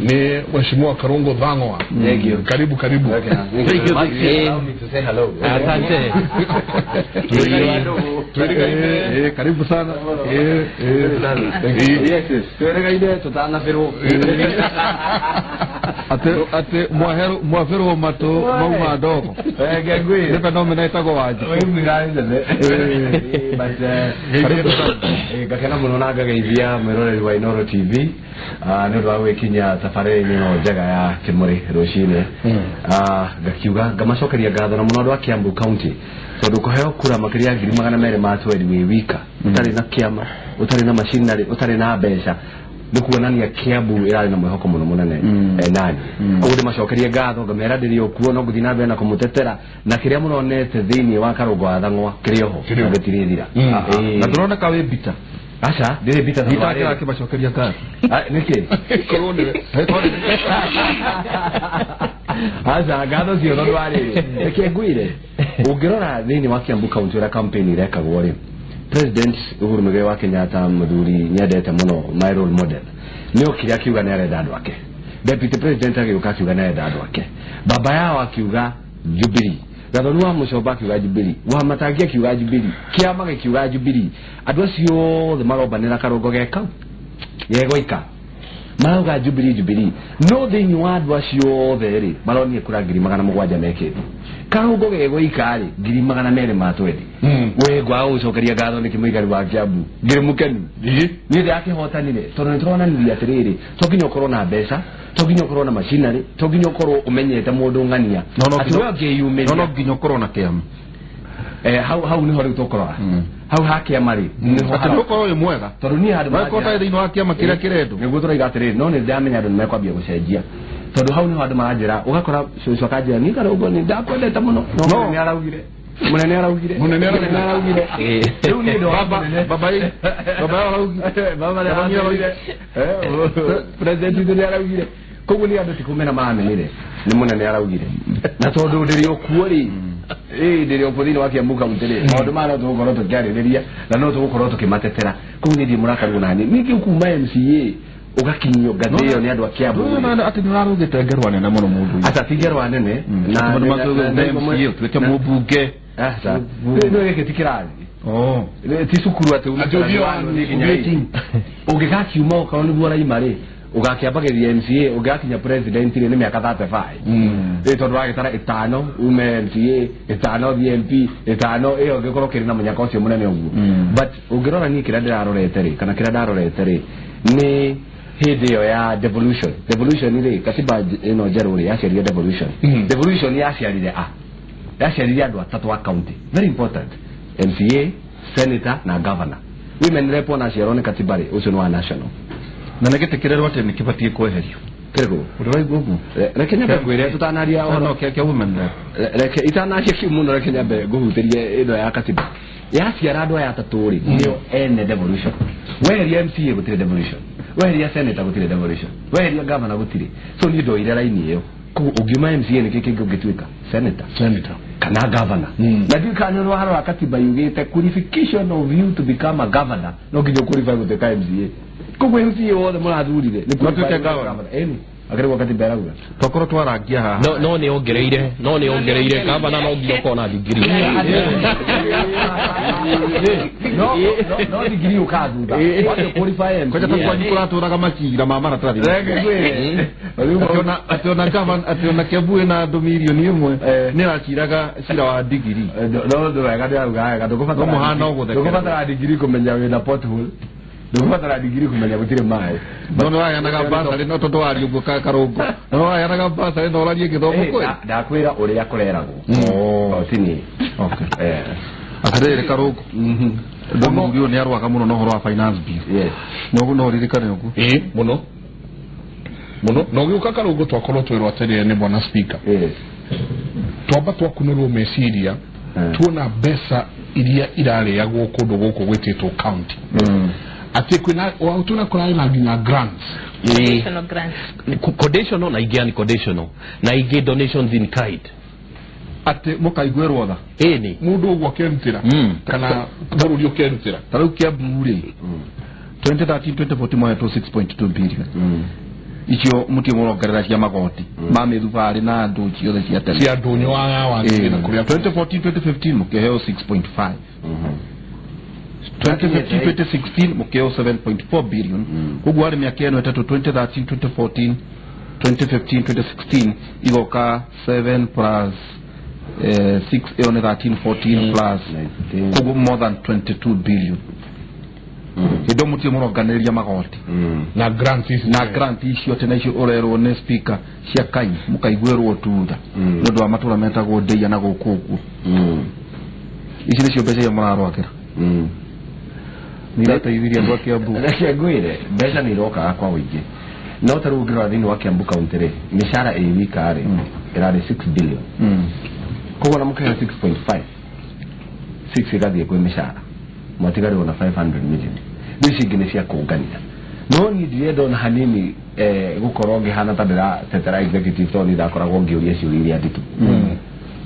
ni Mheshimiwa Karungo Thang'wa. Thank you. Karibu karibu. Okay. Thank you. Allow me to say hello. Asante. Karibu sana. Thank you. Yes. Tweregaire tutanaferwo. Ate mwaferwo matu mauma ndogo. Nĩ phenomena ĩtagwo Wanjikũ. Ngakena mũno na ngageithia mwĩroreri wa Inooro TV nĩ ũndũ wa gwĩkinya tabarĩra-inĩ ĩno njega ya Kĩmũrĩ rũcinĩ. Ngakiuga ngamacokeria ngatho na mũno andũ a Kiambu County tondũ kũheo kura makĩria ya 220,000 wĩ wika ũtarĩ na kĩama, ũtarĩ na machinery, ũtarĩ na mbeca nĩ kuonania Kiambu ĩrarĩ na mwĩhoko mũno mũnene nani. Koguo ndĩmacokerie ngatho ngamera ndĩrĩ o kuo no ngũthiĩ na mbere na kũmũtetera na kĩrĩa mũronete thĩinĩ wa Karũngo wa Thang'wa kĩrĩ oho na gĩtirĩthira. Na ndũroneka wĩ bita. Aca ndĩrĩ bita tondũ Bita akĩmacokeria ngatho. Nĩkĩ? Korwo nĩwe. Aca ngatho cio tondũ wa rĩrĩ reke ngwĩre ũngĩrora thĩinĩ wa Kiambu County ũrĩa campaign irekagwo rĩ, President Uhuru Muigai wa Kenyatta mũthuri nyendete mũno, my role model, nĩ okire akiuga nĩ arenda andũ ake. Deputy President agĩũka akiuga nĩ arenda andũ ake. Baba yao akiuga Jubilee. Gathoni wa Mũcomba akiuga Jubilee. Wa Matangi akiuga Jubilee. Kĩama gĩkiuga Jubilee. Andũ acio othe marombanĩra karũngo gekau gegũika marauga Jubilee Jubilee. No thĩinĩ wa andũ acio othe rĩ maronire kura 700,000 mekĩte. Karũngo gegũika rĩ 220,000. We ngwaga gũcokeria ngatho nĩ kĩmũikari wa Kiambu ngĩrĩ mũkenu nĩ ndĩrakĩhotanire tondũ nĩ tũronanirie atĩrĩrĩ to nginya ũkorwo na mbeca, to nginya ũkorwo na machinery, to nginya ũkorwo ũmenyete mũndũ ng'ania atĩ we ũngĩyumĩria no nginya ũkorwo na kĩama. Hau nĩho rĩu tũkũrora hau ha kĩama rĩ nĩho atĩ nĩ ũkorwo wĩ mwega tondũ niĩ handũ ũkorwo ũtarĩ thĩinĩ wa kĩama kĩrĩa kĩrendwo nĩguo tũraiga atĩrĩrĩ no nĩ ndĩramenya andũ nĩ mekwambia gũcenjia tondũ hau nĩho andũ maranjĩra ũgakora cũcũ akanjĩra niĩ Karũngo nĩ ndakwendete mũno no mũnene araugire mũnene araugire mũnene araugire rĩu niĩ ndora baba araugire baba araugire president witũ nĩ araugire koguo nĩ andũ ti kũmena maramenire nĩ mũnene araugire na tondũ ndĩrĩ o kuo rĩ ndĩrĩ o kuo thĩinĩ wa Kiambu County rĩ maũndũ maya no tũgũkorwo tũkĩarĩrĩria na no tũgũkorwo tũkĩmatetera koguo niĩ ndirĩ mũrakaru nani ningĩ kuma MCA ũgakinyio ngathĩ ĩyo nĩ andũ a Kiambu atĩ nĩ ũrarũgĩte ngerwa nene mũno mũndũ aca ti ngerwa nene na MCA ũtuĩke mũmbunge aca no gĩkĩ ti kĩrathi ti cukuru atĩ ũngĩgakiuma okorwo nĩguo ũraima rĩ ũgakĩambagĩria MCA ũngĩgakinya president rĩ nĩ mĩaka 35 rĩ tondũ wagĩtara 5 ume MCA 5 thiĩ MP 5 ĩyo ũngĩkorwo ũkĩrĩ na mũnyaka ũcio mũnene ũguo but ũngĩrora niĩ kĩrĩa ndĩrarorete rĩ kana kĩrĩa ndarorete rĩ nĩ hĩndĩ ĩyo ya devolution. Devolution rĩ katiba ĩno njerũ rĩ yaciarire devolution. Devolution yaciarire a yaciarire andũ atatũ a county very important MCA senator na governor. Women rep ona ciarwo nĩ katiba rĩ ũcio nĩ wa national na nĩ gĩtĩkĩrĩrwo atĩ nĩ kĩbatiĩ kweherio kĩrĩkũ ũraigua ũguo reke nyambe ngwĩre tũtanaria ũhoro kĩa women rep reke itanaria kiu mũno reke nyambe ngũhutĩrie ĩno ya katiba yaciara andũ aya atatũ rĩ nĩo ene devolution. Weheria MCA gũtirĩ devolution, weheria senator gũtirĩ devolution, weheria governor gũtirĩ. So niĩ ndoire raini ĩyo koguo ũngiuma MCA nĩkĩ kĩngĩ ũngĩtuĩka senator kana governor. Na ndiũĩ kana nĩ ũrarora katiba yugĩte qualification of you to become a governor no nginya ũqualify gũtuĩka MCA. Koguo MCA wothe mũrathurire nĩ qualify governor ĩni akĩrĩgwo katiba ĩrauga tokorwo twarangia haha no nĩ ongereire governor no nginya ũkorwo na digiri no digiri ũkaga thutha wate qualify MCA kwanja twanyu kũratũraga macira ma maratathi atĩ ona governor atĩ ona Kiambu ĩna andũ 1 million nĩ ĩraciraga cira wa digiri no ndũ wega ndĩrauga wega ndũkũbatara digiri kũmenya wĩna pothole ndũkũbatara digiri kũmenya gũtirĩ maĩ no nĩ waheanaga bursary no tondũ waria ũguo Karũngo no waheanaga bursary no ũrarie gĩthomo kweli ndakwĩra ũrĩa kũreragwo ti niĩ atĩrĩrĩ Karũngo mũthuri ũyũ nĩ arwaga mũno na ũhoro wa finance bill no ũririkane ũguo ĩĩ mũno mũno na ũgĩũka Karũngo twakorwo twĩrwo atĩrĩrĩ nĩ bwana speaker twamba twakunũrwo meciria tuona mbeca iria irarĩagwo kũndũ gũkũ gwĩtĩtwo county atĩ kwĩna wautuna kũrarĩ na nginya grants conditional na ingĩ unconditional na ingĩ donations in kind atĩ mũkaiguĩrwo tha ĩni mũndũ ũguo akerutĩra kana bũrũri ũkerutĩra ta rĩu Kiambu rĩ 2013 2014 mwahetwo 6.2 billion icio mũtie mũrongerera cia magoti ma mĩthubarĩ na andũ ciothe cia tene cia ndũnyũ wa na kũrĩa 2014 2015 mũkĩheo 6.5 2015 2016 mũkĩheo 7.4 billion koguo harĩ mĩaka ĩno ĩtatũ 2013 2014 2015 2016 igoka 7 plus 6 ĩyo nĩ 13 14 plus koguo more than 22 billion. Hĩndĩ mũtio mũronganĩrĩria magoti na grant ici na grant icio tena icio ũrerwo nĩ speaker cia kai mũkaiguĩrwo tutha nĩ ũndũ wa matũra metagwo ndeia na gũkũ ũguo. Ici nĩcio mbeca iria mũrarwakĩra. Nĩirateithirie andũ a Kiambu. Reke ngwĩre mbeca nĩ irokaga kwa ũingĩ no ta rĩu ũngĩrora thĩinĩ wa Kiambu County rĩ mĩcara ĩ wika rĩ ĩrarĩ 6 billion. Koguo na mũkĩheo 6.5 6 ĩgathiĩ kwĩ mĩcara mwatigarĩrwo na 500 million. Rĩu ici ingĩ nĩ cia kũngania no niĩ ndirenda ona hanini gũkorwo ngĩhana ta ndĩratetera executive tondũ niĩ ndakoragwo ngĩũria ciũria iria nditũ.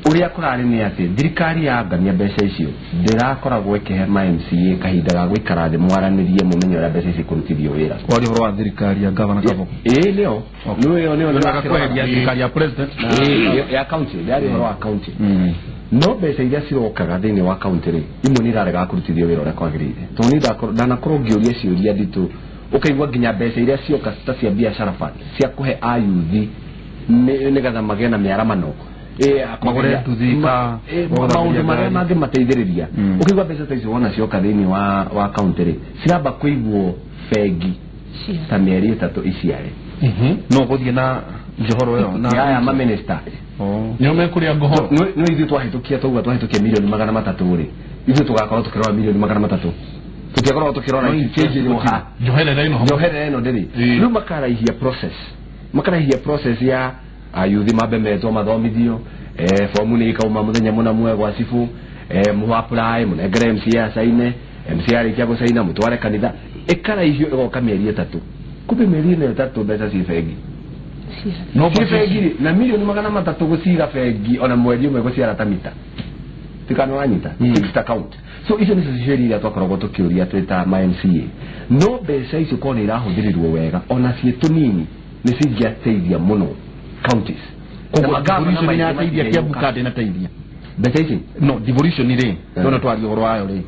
Ũrĩa kũrarĩ nĩ atĩ thirikari yangania mbeca icio ndĩrakoragwo ĩkĩhe ma MCA kahinda ga gũikara thĩ mwaranĩrie mũmenye ũrĩa mbeca ici ikũrutithio wĩra. Kwaria ũhoro wa thirikari ya gavana Kabogo. Ĩĩ nĩyo nĩyo nĩyo kweheria thirikari ya president ya county ndĩraria ũhoro wa county. No mbeca iria cirokaga thĩinĩ wa county rĩ imwe nĩ iraregaga kũrutithio wĩra ũrĩa kwagĩrĩire tondũ niĩ ndanakorwo ngĩũria ciũria nditũ ũkaigua nginya mbeca iria cioka ta cia biacara fund cia kũhe ayuthi nĩgetha magĩe na mĩaramano magũre nduthi ka maũndũ marĩa mangĩmateithĩrĩria. Ũkaigua mbeca ta icio wona cioka thĩinĩ wa county rĩ ciramba kũigwo bengi ta mĩeri 3 iciare. No gũthiĩ na njohoro ĩyo na aya ma minister nĩo mekũrĩa ngohoro. No ithuĩ twahĩtũkia tauga twahĩtũkia milioni 300 rĩ ithuĩ tũgakorwo tũkĩrora milioni 300 tũtiakorwo tũkĩrora ikĩnjĩrwo ha njoherera ĩno njoherera ĩno ndĩrĩ. Rĩu makaraihia process ya ayuthi mambe metwo mathomithio fomu nĩ ikauma mũthenya mũna muoe gwa cibũ mũho apply mũnengere MCA acaine MCA arĩkia gũcaina mũtware kanitha ĩkaraihio ĩgoka mĩeri 3 kumbe mĩeri ĩno 3 mbeca ci bengi no bengi na milioni 300 gũciga bengi ona mweri ũmwe gũciara ta mita tikana wanyita fixed account. So icio nĩcio ciũria iria twakoragwo tũkĩũria twĩ ta ma MCA no mbeca icio korwo nĩ irahũthĩrirwo wega ona ciĩ tũnini nĩ cingĩateithia mũno counties. Koguo devolution nĩ yateithia Kiambu kandi inateithia mbeca ici no devolution rĩ no twaria ũhoro wayo rĩ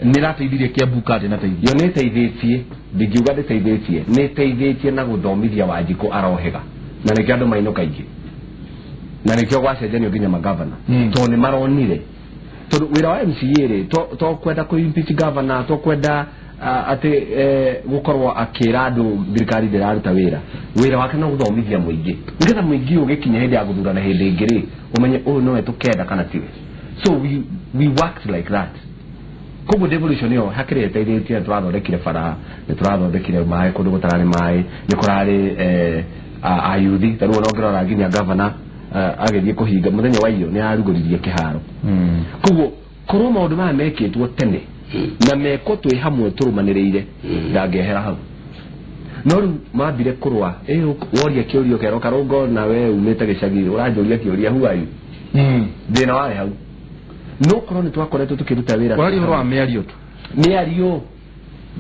nĩ ĩrateithirie Kiambu kandi inateithia yo nĩ ĩteithĩtie ndingiuga ndĩteithĩtie nĩ ĩteithĩtie na gũthomithia Wanjikũ arohega na nĩkĩo andũ mainũka aingĩ na nĩkĩo gwacenjanio nginya magavana tondũ nĩ maronire tondũ wĩra wa MCA rĩ to kwenda kũ impeach governor to kwenda atĩ gũkorwo akĩra andũ thirikari ndĩraruta wĩra wĩra wake no gũthomithia mũingĩ nĩgetha mũingĩ ũgĩkinya hĩndĩ ya gũthurana hĩndĩ ĩngĩ rĩ ũmenye ũyũ nowe tũkenda kana tiwe. So we worked like that. Koguo devolution ĩyo hakĩrĩ ĩteithĩtie tũrathondekire bara nĩ tũrathondekire maĩ kũndũ gũtararĩ maĩ nĩ kũrarĩ ayuthi ta rĩu ona ũngĩrora nginya governor agĩthiĩ kũhinga mũthenya wa iyo nĩ arugũririe kĩharo. Koguo korwo maũndũ maya mekĩtwo tene na mekwo twĩ hamwe tũrũmanĩrĩire ndangĩehera hau. No rĩu mambire kũrũa woria kĩũria ũkerwo Karũngo na we umĩte gĩcagi ũranjũria kĩũria who are you thĩna warĩ hau. No korwo nĩ twakoretwo tũkĩruta wĩra ũraria ũhoro wa mĩario tu mĩario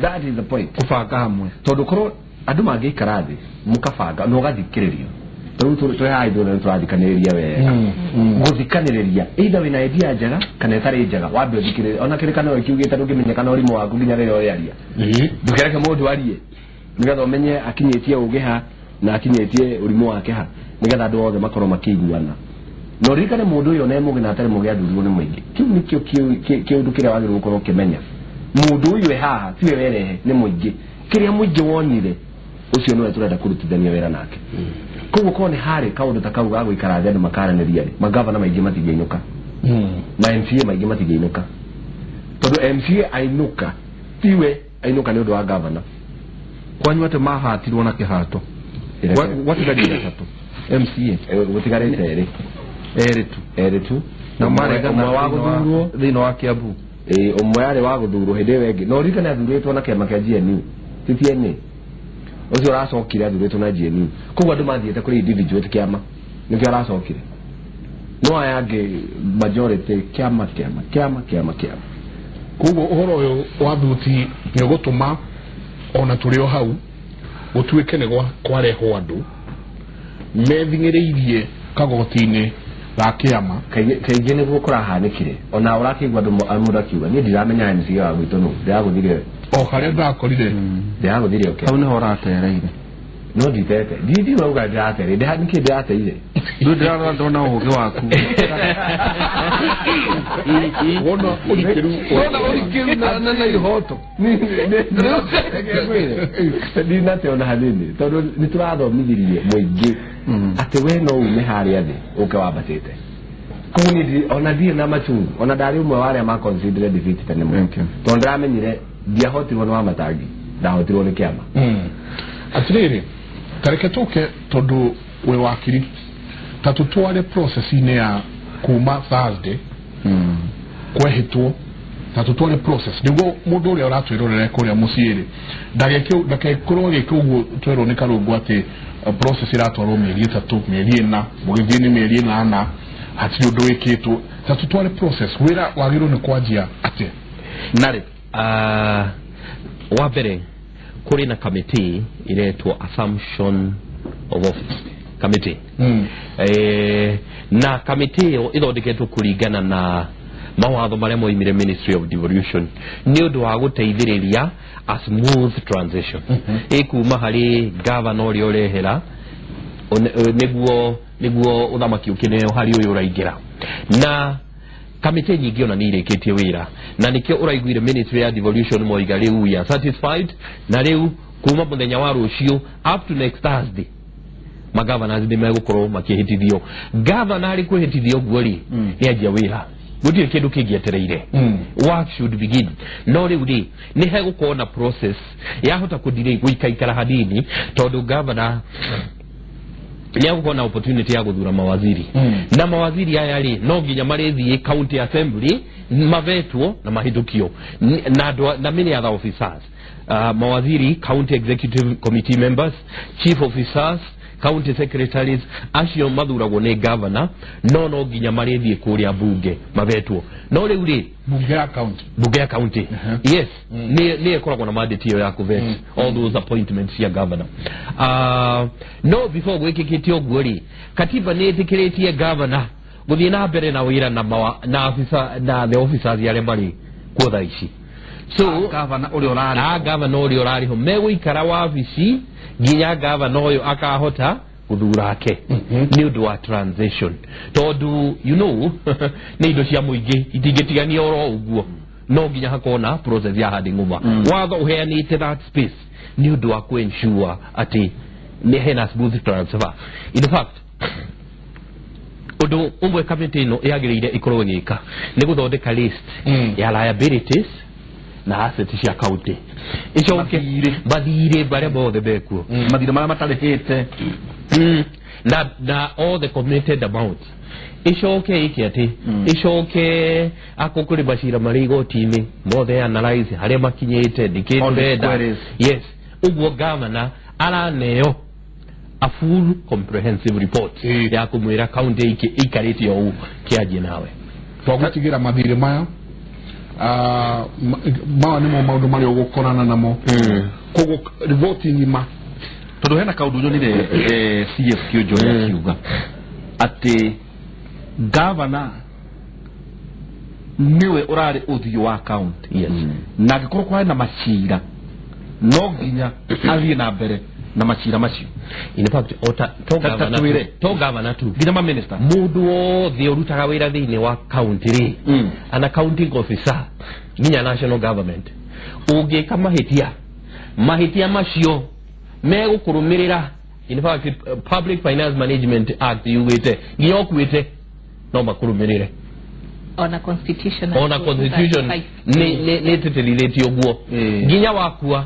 that is the point kũbanga hamwe tondũ korwo andũ mangĩikara thĩ mũkabanga na ũgathikĩrĩrio rĩu twĩ haha ithuothe nĩ tũrathikanĩrĩria wega gũthikanĩrĩria either wĩna idea njega kana ĩtarĩ njega wambe ũthikĩrĩrie ona kĩrĩkanĩro kiugĩte ndũngĩmenya kana ũrimũ waku nginya rĩrĩa ũrĩaria ndũkereke mũndũ arie nĩgetha ũmenye akinyĩtie ũgĩ ha na akinyĩtie ũrimũ wake ha nĩgetha andũ othe makorwo makĩiguana. Na ũririkane mũndũ ũyũ ona e mũgĩ na atarĩ mũgĩ athurirwo nĩ mũingĩ kĩu nĩkĩo kĩũndũ kĩrĩa wagĩrĩirwo gũkorwo ũkĩmenya mũndũ ũyũ e haha tiwe werehe nĩ mũingĩ kĩrĩa mũingĩ wonire ũcio nĩwe tũrenda kũrutithania wĩra nake. Koguo korwo nĩ harĩ kaũndũ ta kau ga gũikara thĩ andũ makaranĩria rĩ magavana maingĩ matingĩinũka na MCA maingĩ matingĩinũka tondũ MCA ainũka tiwe ainũka nĩ ũndũ wa gavana. Kwanyu atĩ mahatirwo na kĩhato gwatigarire atatũ MCA gũtigarĩte erĩ tu na marega ũmwe wa gũthurwo thĩinĩ wa Kiambu ũmwe arĩ wa gũthurwo hĩndĩ ĩyo ĩngĩ no ũririkane athurĩtwo na kĩama kĩa GNU ti TNA ũcio ũracokire athurĩtwo na GNU koguo andũ mathiĩte kũrĩ individual ti kĩama nĩkĩo aracokire no aya angĩ majority kĩama kĩama kĩama kĩama kĩama. Koguo ũhoro ũyũ wa thuti nĩ ũgũtũma ona tũrĩ o hau gũtuĩke nĩ kwarehwo andũ mething'ĩrĩirie kagoti-inĩ ga kĩama kaingĩ nĩguo kũrahanĩkire ona ũrakĩigua andũ mũndũ akiuga niĩ ndiramenya MCA wa gwitũ nũ ndĩragũthire o harĩa ndakorire ndĩragũthire hau nĩho ũratereire No nditete ndidi urauga ndiratere niki ndirateire ndu ndirarora ndona ũũgĩ waku wona ũrikĩru wona ũrikĩru na ihoto ndinate ona hanini tondu nĩtũrathomithirie mũingĩ atĩ we no ume harĩa thĩ ũke wambatĩte koguo niĩ ona ndirĩ na machungu ona ndarĩ ũmwe wa arĩa ma consider defeat tene mũno tondũ ndĩramenyire ndiahotirwo nĩ Wamatangi ndahotirwo nĩ kĩama. Atiriri tareke tuke tondu we wakiri ta tutware process-inĩ ya kuma Thursday kwehitwo ta tutware process niguo mundu uria uratwirorera kuria muciĩ ndagekorwo agĩka ũguo twerwo nĩ Karũngũ atĩ process iratwarwo mĩeri 3 mĩeri 4 mũgĩthiĩ nĩ mĩeri 8 hatirĩ ũndũ wĩkĩtwo. Ta tutware process wĩra wagĩrĩirwo nĩ kwanjia atĩa? Narĩ wa mbere kũrĩ na committee iretwo assumption of office committee. Na committee ĩyo ĩthondeketwo kũringana na mawatho marĩa moimire Ministry of Devolution nĩ ũndũ wa gũteithĩrĩria a smooth transition ĩkuma harĩ governor ũrĩa ũrehera nĩguo ũthamaki ũkĩneo harĩ ũyũ ũraingĩra. Na kamite nyingĩ ona nĩ irĩkĩtie wĩra na nĩkĩo ũraiguire Ministry ya Devolution moiga rĩu we are satisfied na rĩu kuma mũthenya wa rũciũ up to next Thursday magavanasi nĩ megũkorwo makĩhĩtithio. Gavana arĩ kwĩhĩtithio ũguo rĩ nĩ anjia wĩra gũtirĩ kĩndũ kĩngĩetereire. Work should begin. No rĩu rĩ nĩ hegũkorwo na process yahota kũdelay gũikaikara hanini tondũ gavana nĩ agũkorwo na opportunity ya gũthura mawaziri. Na mawaziri aya rĩ no nginya marĩthiĩ county assembly mavetwo na mahĩtũkio na many other officers, mawaziri, county executive committee members, chief officers, county secretaries acio mathuragwo nĩ governor no nginya marĩthiĩ kũrĩa bunge mavetwo. No rĩu rĩ bunge ya county yes nĩ ĩkoragwo na mandate ĩyo ya kũvet all those appointments ya governor. No before gwĩkĩkĩte ũguo rĩ katiba nĩ ĩtĩkĩrĩtie governor gũthiĩ na mbere na wĩra na officer na the officers arĩa marĩ kuo thaa ici. So governor ũrĩa ũrarĩ governor ũrĩa ũrarĩ ho megũikara wabici nginya governor ũyũ akahota gũthura ake nĩ ũndũ wa transition tondũ you know nĩ indo cia mũingĩ itingĩtigania oro ũguo no nginya hakorwo na process ya handing over. Watho ũheanĩte that space nĩ ũndũ wa kũ-ensure atĩ nĩ hena smooth transfer. In fact ũndũ ũmwe kamĩtĩ ĩno yagĩrĩire ĩkorwo ĩgĩka nĩ gũthondeka list ya liabilities na assets cia county icoke mathirĩ marĩa mothe mekuo mathirĩ marĩa matarĩhĩte na all the committed amounts icoke ĩke atĩ icoke ako kũrĩ macira marĩ igoti-inĩ mothe analyze harĩa makinyĩte nĩkĩ tũrenda. Yes, ũguo governor araneo a full comprehensive report ya kũmwĩra county ĩikarĩte o ũũ kĩanjie nawe twagũtigĩra mathirĩ maya mawa nĩmo maũndũ marĩa ũgũkorana namo koguo riboti ng'ima tondũ hena kaũndũ nyonire CF Kĩonjoria akiuga atĩ gavana nĩwe ũrarĩ ũthiũ wa county. Yes. Na angĩkorwo kwarĩ na macira no nginya athiĩ na mbere na macira macio. In fact to gavana tu nginya ma minister mũndũ wothe ũrutaga wĩra thĩinĩ wa county rĩ an accounting officer nginya national government ũngĩka mahĩtia macio megũkũrũmĩrĩra. In fact Public Finance Management Act yugĩte nginya ũkuĩte no makũrũmĩrĩre. Ona constitution nĩ ĩtĩtĩrithĩtie ũguo nginya wakua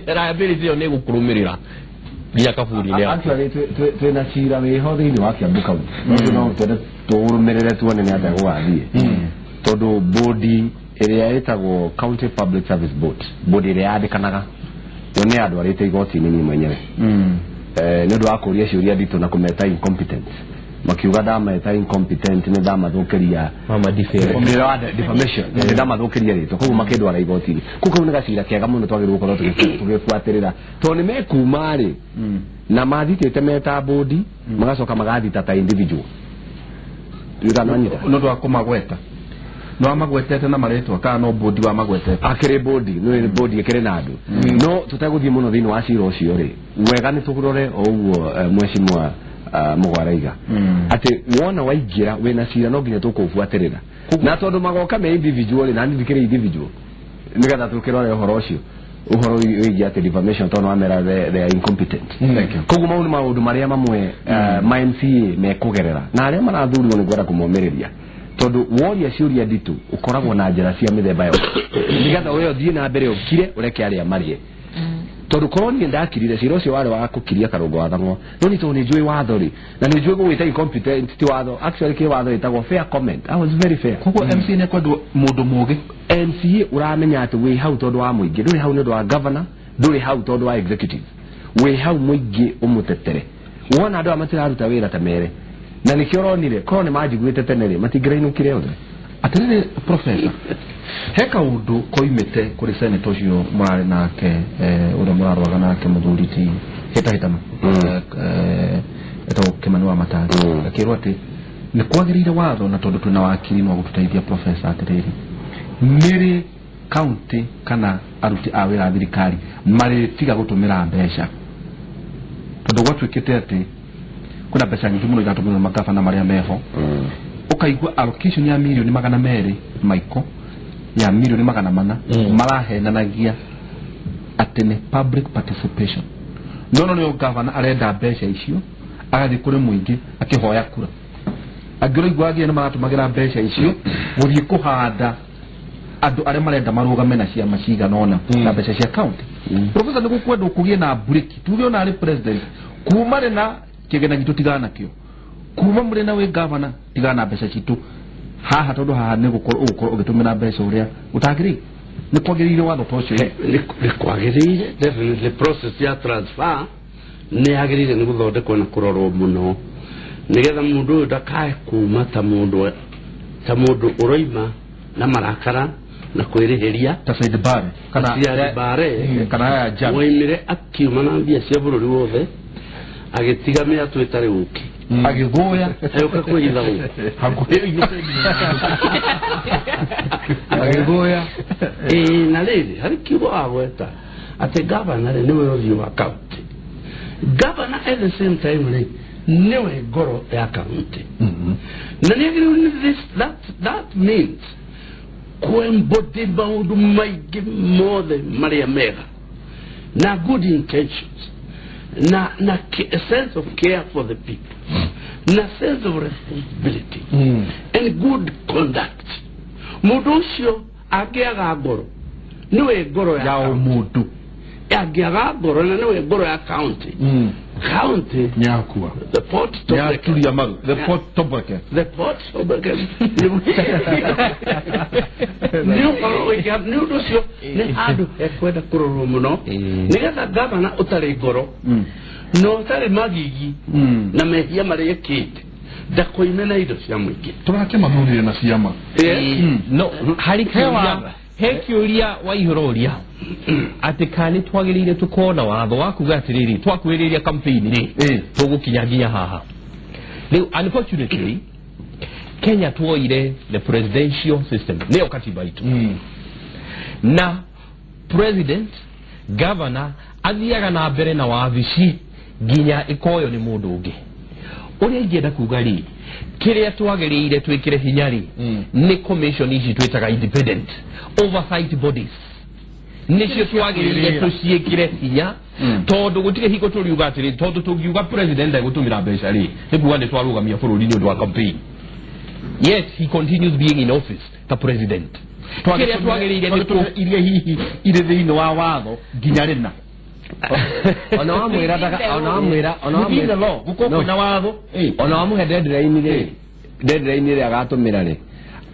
liability ĩyo nĩ ĩgũkũrũmĩrĩra nginya kaburi-inĩ yaku. Actually twĩna cira wĩho thĩinĩ wa Kiambu County no twende tũũrũmĩrĩre tuone nĩ atĩa gũgathiĩ tondũ bodi ĩrĩa ĩtagwo County Public Service Board, bodi ĩrĩa yandĩkanaga yo nĩ yandwarĩte igoti-inĩ niĩ mwenyewe nĩ ũndũ wa kũria ciũria nditũ na kũmeta incompetent. Makiuga ndameta incompetent nĩ ndamathũkĩria defamation nĩ ndamathũkĩria rĩtwa koguo makĩndwara igoti-inĩ. Koguo kau nĩ gacira kega mũno twagĩrĩirwo gũkorwo tũgĩbuatĩrĩra tondũ nĩ mekuma rĩ na mathitĩte meta bodi magacoka magathita ta individual. Nĩ ũndũ wa kũmagweta No magwetete na maretwa kana no bodi wa magwetete akire bodi no bodi akire na andu no tutagũthiĩ mũno thĩinĩ wa cira ũcio rĩ wega nĩ tũrore o ũguo mheshimiwa Mugwaraiga atĩ wona waingĩra wĩna cira no nginya tũkũbuatĩrĩra na tondũ magoka me individual na niĩ ndikĩrĩ individual nĩgetha tũkĩrore ũhoro ũcio uhoro wĩgiĩ atĩ defamation tondũ wamera they are incompetent. Koguo mau nĩ maũndũ marĩa mamwe ma MCA mekũgerera na arĩa marathurirwo nĩ ngwenda kũmomĩrĩria tondũ woria ciũria nditũ ũkoragwo na njĩra cia mĩthemba yothe nĩgetha we ũthiĩ na mbere ũkire ũreke arĩa marĩe tondũ korwo niĩ ndakirire cira ũcio warĩ wa kũkiria Karũngo wa Thang'wa no nĩ tondũ nĩ njũĩ watho rĩ na nĩ njũĩ gũgwĩta incompetent ti watho actually kĩ watho ĩtagwo fair comment. I was very fair. Koguo MCA nĩ kwendwo mũndũ mũgĩ MCA ũramenya atĩ wĩ hau tondũ wa mũingĩ ndũrĩ hau nĩ ũndũ wa governor ndũrĩ hau tondũ wa executive wĩ hau mũingĩ ũmũtetere wona andũ aya matiraruta wĩra ta mere na nĩkĩo ũronire korwo nĩ manjiguĩte tene rĩ matingĩrainũkire othe. Atĩrĩrĩ professor he kaũndũ koimĩte kũrĩ senator ũcio mũrarĩ nake ũrĩa mũrarũaga nake mũthuri ti hĩtahĩtano etagwo Kĩmani wa Matari akĩrwo atĩ nĩ kwagĩrĩire watho na tondũ twĩna wakiri no gũtũteithia professor atĩrĩrĩ nĩrĩ county kana aruti a wĩra a thirikari marĩtiga gũtũmĩra mbeca tondũ gwatuĩkĩte atĩ kwĩna mbeca nyingĩ mũno iratũmĩrwo magabana marĩa meho ukaigua allocation ya milioni 200 maiko ya milioni 400 marahenanagia atĩ nĩ public participation no no governor arenda mbeca icio agathiĩ kũrĩ mũingĩ akĩhoya kura angĩroigua nĩ maratũmagĩra mbeca icio gũthiĩ kũhanda andũ arĩa marenda marũgame na ciama cigana ũna na mbeca cia county. Professor nĩ gũkwendwo kũgĩe na breki tuge ona arĩ president kuma rĩ na kĩgena gitũ tigana nakĩo kuma mũrĩ na wĩ governor tigana na mbeca citũ haha tondũ haha nĩ gũkorwo ũgũkorwo ũgĩtũmĩra mbeca ũrĩa ũtagĩrĩire nĩ kwagĩrĩire watho ta ũcio nĩ kwagĩrĩire definitely process ya transfer nĩ yagĩrĩire nĩ gũthondekwo na kũrorwo mũno nĩgetha mũndũ ũyũ ndakae kuma ta mũndũ ũroima na marakara na kwĩrĩhĩria ta Said Bare kana Said Bare kana ya Jack woimire akiuma na mbia cia bũrũri wothe agĩtiga mĩatũ ĩtarĩ ũkĩ agĩthũya agĩũka kwĩhitha gũkũ hakuhĩ agĩthũya ĩĩ na rĩrĩ harĩ kiugo wagweta atĩ gavana rĩ nĩwe ũthiũ wa county governor at the same time rĩ nĩwe ngoro ya county na nĩagĩrĩirwo nĩ this that means kwembody maũndũ maingĩ mothe marĩa mega na good intentions na a sense of care for the people na sense of responsibility and good conduct mũndũ ũcio angĩaga ngoro nĩwe ngoro ya mũndũ angĩaga ngoro na nĩwe ngoro ya county county nyakua the port nyaturia maru the port Tobreke the port Tobreke nĩ ũndũ ũcio nĩ handũ hekwenda kũrorwo mũno nĩgetha gavana ũtarĩ ngoro na ũtarĩ magigi na mehia marĩa ekĩte ndakoime na indo cia mũingĩ tũrakĩmathurire na ciama no harĩ kĩũria he kĩũria waihũrũria atĩ kana nĩ twagĩrĩire tũkorwo na watho wa kuga atĩrĩrĩ twakuhĩrĩria campaign rĩ tũgũkinya nginya haha rĩu unfortunately Kenya tuoire the presidential system nĩyo katiba itũ na president governor athiaga na mbere na wabici nginya ĩkoyo nĩ mũndũ ũngĩ ũrĩa ingĩenda kuga rĩ kĩrĩa twagĩrĩire twĩkĩre hinya rĩ nĩ commission ici twĩtaga independent oversight bodies nĩcio twagĩrĩire tũciĩkĩre hinya tondũ gũtirĩ hingo tũriuga atĩrĩ tondũ tũngiuga president egũtũmĩra mbeca rĩ nĩ kuga nĩ twarũgamia bũrũri nĩ ũndũ wa campaign. Yes, he continues being in office ta president kĩrĩa twagĩrĩire nĩ iria hihi irĩ thĩinĩ wa watho nginya rĩna ona wamwĩra ona wamwĩra ona wamwĩra gũkorwo kwĩna watho ona wamũhe deadline rĩ deadline rĩ agatũmĩra rĩ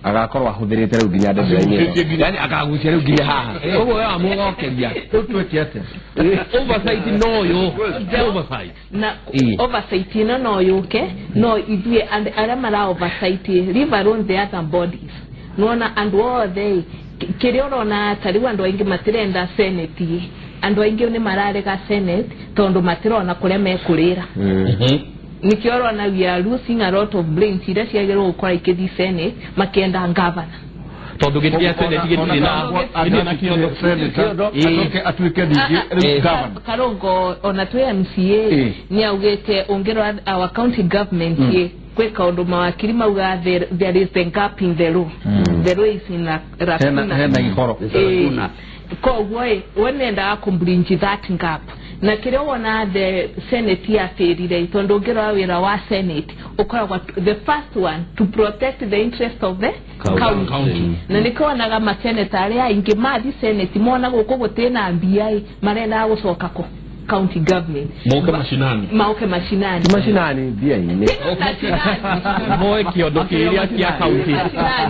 agakorwo ahũthĩrĩte rĩu nginya deadline ĩyo yani akagucia rĩu nginya haha koguo we wamũgokeria rĩu twĩke atĩa oversight no yo oversight na oversight ĩno no yũke no ithuĩ arĩa mara oversight leave alone the other bodies nĩwona andũ othe kĩrĩa ũrona ta rĩu andũ aingĩ matirenda senate andũ aingĩ nĩ mararega senate tondũ matirona kũrĩa mekũrĩra nikĩo ũrona we are losing a lot of brains iria ciagĩrĩirwo gũkorwo ikĩthiĩ senate makĩenda governor Tondu gĩtĩ gĩa senate gĩtirĩ na kĩondo senator atoke atuĩke ningĩ governor. Karongo ona twĩ MCA nĩ augĩte ũngĩrora our county government ye kwĩ kaũndũ mawakiri mauga there is a gap in the law. The law is in a lacuna. Hena ihoro. Koguo we nendaga kũ-bridge that gap. Na kĩrĩa wona the senate yabĩrire tondũ ũngĩrora wĩra wa senate ũkoragwo the first one to protect the interest of the county. Na nĩkĩo wonaga maseneta arĩa aingĩ mathi senate mona gũkũ gũtirĩ na mbia ĩ marendaga gũcoka kũ county government. Mauke mashinani. Mauke mashinani. Mashinani mbia inĩ. Moe kĩondo kĩrĩa kĩa county.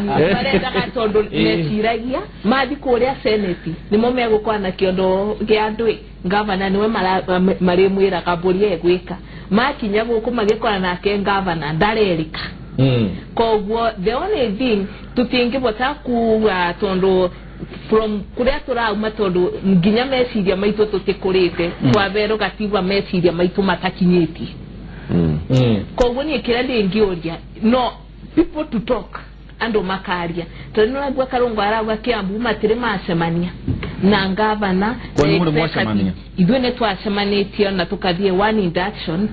Marendaga tondũ meciragia mathi kũrĩa senate nĩmo megũkorwo na kĩondo kĩa andũ ĩ gavana niwe marĩmwĩraga mbũri egwĩka makinya gũkũ magĩkora nake gavana ndarerĩka. Koguo the only thing tũtingĩbota kuga tondũ from kũrĩa tũrauma tondũ nginya meciria maitũ tũtikũrĩte twaberwo gatiba meciria maitũ matakinyĩtie. Koguo niĩ kĩrĩa ndĩngĩũria no people to talk andũ makaria tondũ nĩũraigua Karungu arauga Kiambu matirĩ macemania na gavana. Ithuĩ nĩ twacemanĩtie na tũkathiĩ one induction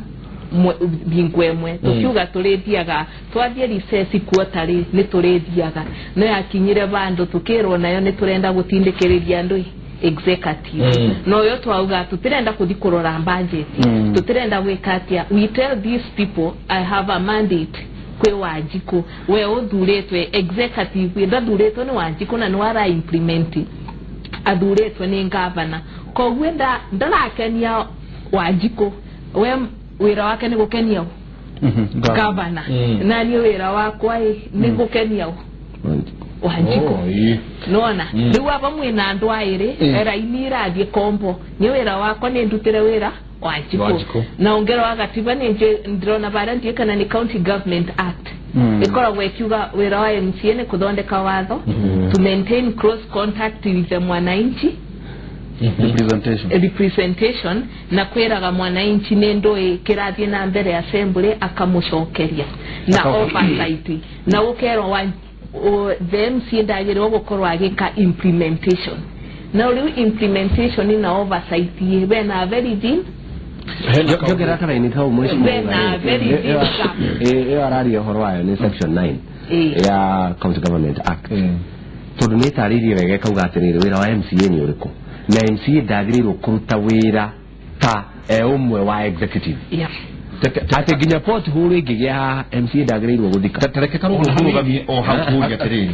bingo ĩmwe tũkiuga tũrĩthiaga twathiĩ recess quarterly nĩ tũrĩthiaga no yakinyire vandũ tũkĩrwo nayo nĩ tũrenda gũtindĩkĩrĩria andũ executive no yo twauga tũtirenda kũthi kũrora budget tũtirenda gwĩka atĩa. We tell these people I have a mandate kwĩ Wanjikũ we ũthurĩtwe executive ndathurĩtwo nĩ Wanjikũ na nĩ wara implement athurĩtwo nĩ gavana koguo ndarakenia Wanjikũ we wĩra wake nĩ gũkenia gavana na niĩ wĩra wakwa nĩ gũkenia Wanjikũ nona rĩu aba mwĩna andũ aĩrĩ raini irathiĩ kombo niĩ wĩra wakwa nĩ ndutĩre wĩra Wanjikũ na ũngĩrora wa gatiba nĩ ndĩrona barĩa ndiũĩ kana nĩ County Government Act ĩkoragwo ĩkiuga wĩra wa MCA nĩ kũthondeka watho to maintain close contact with the mwananchi representation na kwĩraga mwananchi nĩ ndũĩ kĩrathiĩ na mbere assembly akamũcokeria na oversight na ũkerwo the MCA ndagĩrĩirwo gũkorwo agĩka implementation na rĩu implementation na oversight bena very thin Njongera karaini kau mheshimiwa ĩyo araria ũhoro wayo nĩ section 9 ya County Government Act tondũ nĩ ĩtarĩirie wega ĩkauga atĩrĩrĩ wĩra wa MCA nĩ ũrĩkũ na MCA ndagĩrĩirwo kũruta wĩra ta e ũmwe wa executive atĩ nginya pothole ĩngĩgĩa haha MCA ndagĩrĩirwo gũthika. Tareke Karungu kũrũgamie o hau kũũria atĩrĩrĩ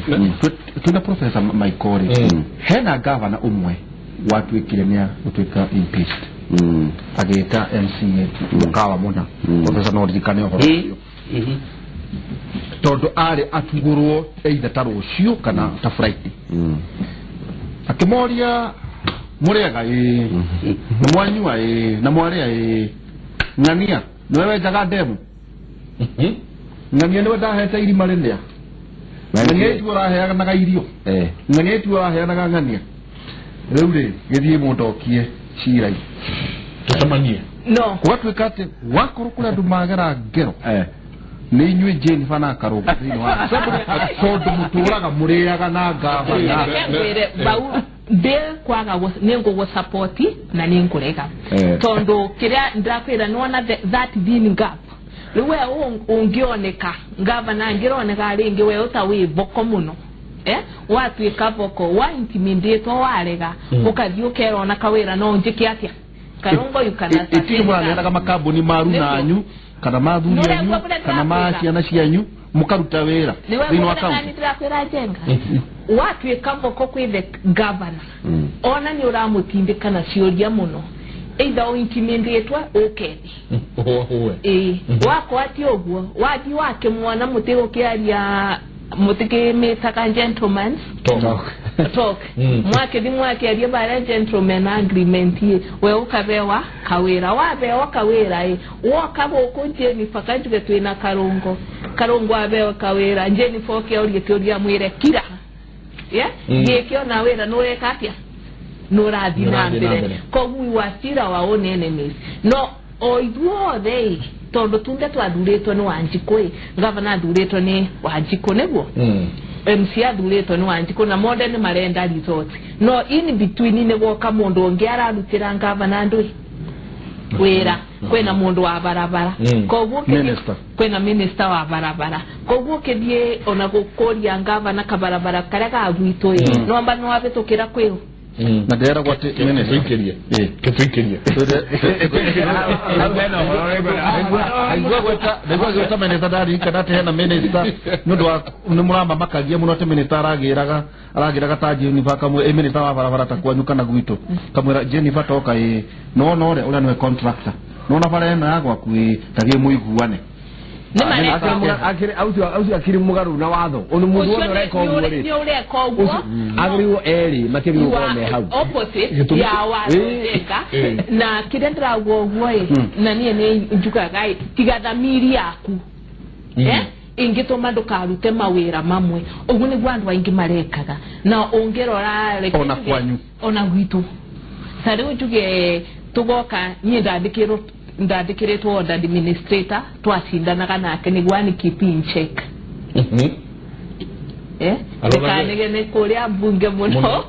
twĩna Professor Michael hena gavana ũmwe watuĩkire nĩ gũtuĩka impeached agĩta MCA mũkawa mũna Professor no ririkane ũhoro ũcio tondũ arĩ atugũrwo either ta rũciũ kana ta Friday akĩmoria mũrĩaga ĩ na mwanyua ĩ na mwarĩa ĩ ng'ania nĩwe wenjaga ndemu ng'ania nĩwe ndahete irima rĩrĩa ng'ania ituo ũraheanaga irio ng'ania ituo ũraheanaga ng'ania rĩu rĩ gĩthiĩ mũndokie cirai tũcemanie no gũgatuĩka atĩ wakorwo kũrĩ andũ magera ngero nĩ inyuĩ Jennifer na Karungu thĩinĩ wa tondũ mũtũraga mũrĩaga na gavana ndĩ kwaga nĩ ngũgũsupport na nĩ ngũrega tondũ kĩrĩa ndakwĩra nĩwona that thin gap rĩu we ũngĩoneka gavana angĩroneka rĩngĩ we ũta wĩ boko mũno watuĩka boko wa intimidate warega ũkathiĩ ũkerwo na kawĩra no njĩke atĩa Karungu yukana itirĩ mũraneanaga makambuni maru nanyu kana ma athuri anyu kana ma ciana cianyu mũkaruta wĩra thĩinĩ wa county. Ndĩrakwĩra Njenga watuĩka boko kwĩ the governor ona nĩ ũramũtindĩka na ciũria mũno either ũintimidate ũkethi wakwa ti ũguo wathiĩ wakĩmuona mũtigũkĩaria mũtikĩmĩtaga gentlemen talk mwakithi mwakiaria bara gentleman agreement we ukabewa kawira wabewa kawira woka guku Jennifer kanjuge twina Karungo Karungo abewa kawira Jennifer oke orie mwire kira yeah gikiona wira nureka atia nurathi na mbere koguo wasira wa own enemies no o ithuothe tondu tunde twathuritwo ni Wanjikũ gavana athuritwo ni Wanjikũ niguo MCA athurĩtwo nĩ Wanjikũ na mothe nĩ marenda results no in between nĩ gwoka mũndũ ũngĩ ararutĩra ngavana ndũi wĩra kwĩna mũndũ wa barabara koguo kwĩna minister wa barabara koguo ũkĩthiĩ ona gũkũria ngavana kabarabara karĩa ga gwitũ ĩ no amba nĩ wabĩtũkĩra kwĩũ na ndĩreragwo atĩ minister kĩtũikĩrie ndaigua gwĩta minister ndaririkana atĩ hena minister nĩ ũndũ wa nĩ mũramamakagia mũno atĩ minister aragĩraga ta Jennifer kamwe ĩ minister wa barabara ta kwanyu kana gwitũ kamwĩra Jennifer toka ĩ nona ũrĩa nĩwe contractor nona bara ĩno ya gwaku ĩ tagĩ mũiguane aucio akiri mugaru na watho onu mundu wothe ureka uguo ri ni ureka uguo agiriwo eri makiriwo gukorwo me hau opposite ya watho eka na kiria ndirauga uguo i na nie ni njugaga i tiga thamiri yaku ingituma ndukarute mawira mamwe uguo niguo andu aingi marekaga na ungirora ona kwanyu ona gwitu ta riu njuge tugoka nie ndandikirwo ndandĩkĩrĩtwo order administrator twacindanaga nake nĩguo ani keep in check ndikanegene kũrĩa mbunge mũno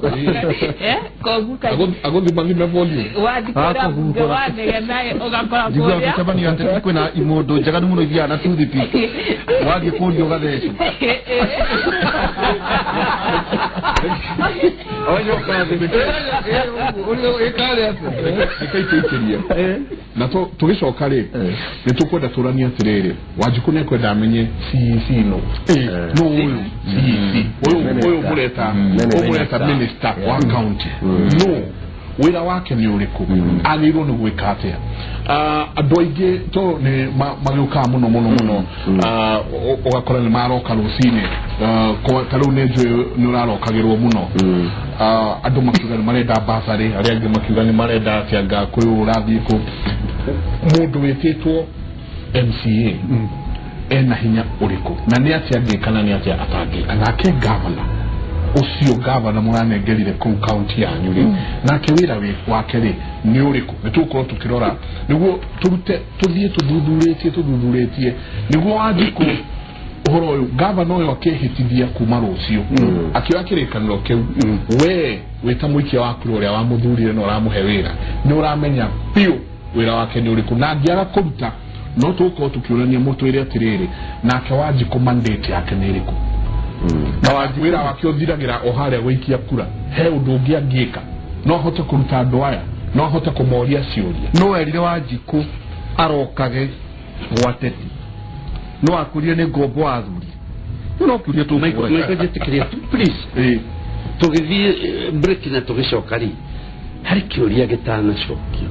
koguo agũthimathime volume wathiĩ kũrĩa mbunge wanegena ũgakora kũrĩa gĩcemanio atĩ kwĩna imũndũ njega mũno ithiaga na toothpick wathiĩ kũria ũgathecwo na tũgĩcoka rĩ nĩ tũkwenda tũranie atĩrĩrĩ Wanjikũ nĩ ekwenda amenye CEC no no ũyũ CEC ũyũ mũreta minister wa county no wĩra wake nĩ ũrĩkũ agĩrĩirwo nĩ gwĩka atĩa andũ aingĩ to nĩ magĩũkaga mũno mũno mũno ũgakora nĩ maroka rũcinĩ ta rĩu nĩ njũĩ nĩ ũrarokagĩrwo mũno andũ makiuga nĩ marenda bursary arĩa angĩ makiuga nĩ marenda atĩa anga kwĩ ũrathiĩ kũ mũndũ wĩtĩtwo MCA ena hinya ũrĩkũ na nĩ atĩa angĩka na nĩ atĩa atangĩka nake gavana ũcio gavana mũranengerire kũu kaunti yanyu rĩ nake wĩra wake rĩ nĩ ũrĩkũ nĩ tũgũkorwo tũkĩrora nĩguo tũrute tũthiĩ tũthuthurĩtie nĩguo Wanjikũ ũhoro ũyũ gavana ũyũ akĩhĩtithia kuma rũciũ akĩoya kĩrĩkanĩro kĩu we wĩta mũikia wa kura ũrĩa wamũthurire na ũramũhe wĩra nĩ ũramenya biũ wĩra wake nĩ ũrĩkũ na angĩaga kũruta no tũgũkorwo tũkĩũrania mũtwĩre atĩrĩrĩ nake Wanjikũ mandate yake nĩ ĩrĩkũ na wĩra wake ũthiragĩra o harĩa gũikia kura he ũndũ ũngĩ angĩka no ahote kũruta andũ aya no ahote kũmoria ciũria no erire Wanjikũ arokage gwateti no akũrie nĩ ngombo athuri no kũrie tũkũra please tũgĩthiĩ break na tũgĩcoka rĩ harĩ kĩũria gĩtanacokio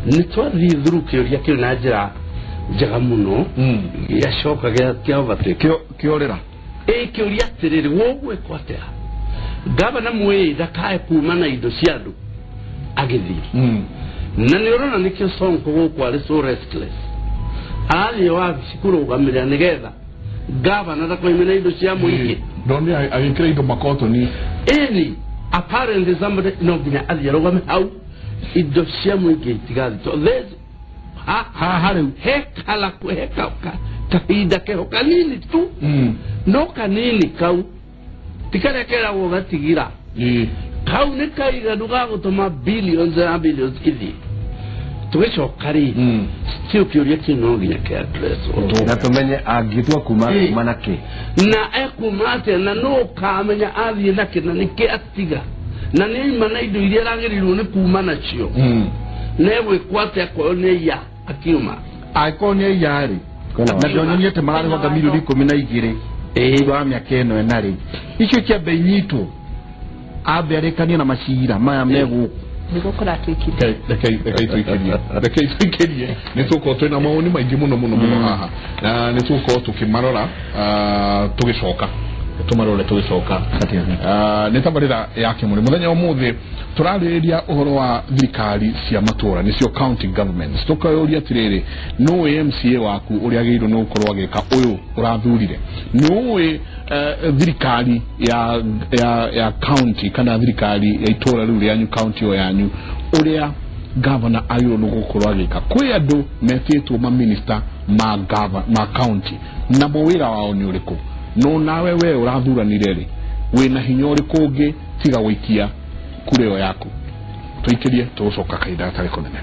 nĩ twathiĩ through kĩũria kĩu na njĩra njega mũno gĩacoka kĩa overtake kĩorĩra ĩ kĩũria atĩrĩrĩ wũgwĩkwo atĩa gavana mwĩĩ ndakae kuma na indo cia andũ agĩthiĩ na nĩ ũrona nĩkĩo Sonko gũkũ arĩ so restless arathiĩ wabici kũrũgamĩrĩra nĩgetha gavana ndakoime na indo cia mũingĩ ndonire agĩkĩra indo makotoni ĩni apparently somebody no nginya athiĩ arũgame hau indo cia mũingĩ itigathitwo haha rĩu he kala he kahinda keho kanini tu no kanini kau ti karĩa keragwo gatigira kau nĩ kaiganu ga gũtũma billions na billions ithiĩ tũgĩcoka rĩ still kĩũria kĩu no nginya kĩ address na tũmenye angĩtua kuma na kĩ na ekuma atĩa na nũ ũkamenya athiĩ na kĩ na nĩkĩ atiga na nĩ aima na indo iria aragĩrĩirwo nĩ kuma nacio na egwĩkwo atĩa akorwo nĩ aiya akiuma angĩkorwo nĩ aiya rĩ na ndonyonie atĩ mararĩhanga mirioni 12 thutha wa mĩaka ĩno ĩna rĩ icio ciambe inyitwo ambe arĩkanie na macira maya me gũkũ nĩguo kũratuĩkire reke itũikĩrie nĩ tũgũkorwo twĩna mawoni maingĩ mũno mũno mũno haha na nĩ tũgũkorwo tũkĩmarora tũgĩcoka tũmarore tũgĩcoka nĩ tabarĩra ya Kĩmũrĩ mũthenya ũmũthĩ tũrarĩrĩria ũhoro wa thirikari cia matũra nĩcio county governments tũkayũria atĩrĩrĩ nũĩ MCA waku ũrĩa agĩrĩirwo nĩ gũkorwo agĩka ũyũ ũrathurire nũĩ thirikari ya county kana thirikari ya itũra rĩu rĩanyu county ĩyo yanyu ũrĩa gavana agĩrĩirwo nĩ gũkorwo agĩka kwĩ andũ metĩtwo ma minister ma county namo wĩra wao nĩ ũrĩkũ No nawe we ũrathuranire rĩ, wĩna hinya ũrĩkũ ũngĩ tiga gũikia kura ĩyo yaku? Tũikĩrie, tũgũcoka kahinda gatarĩ kũnene.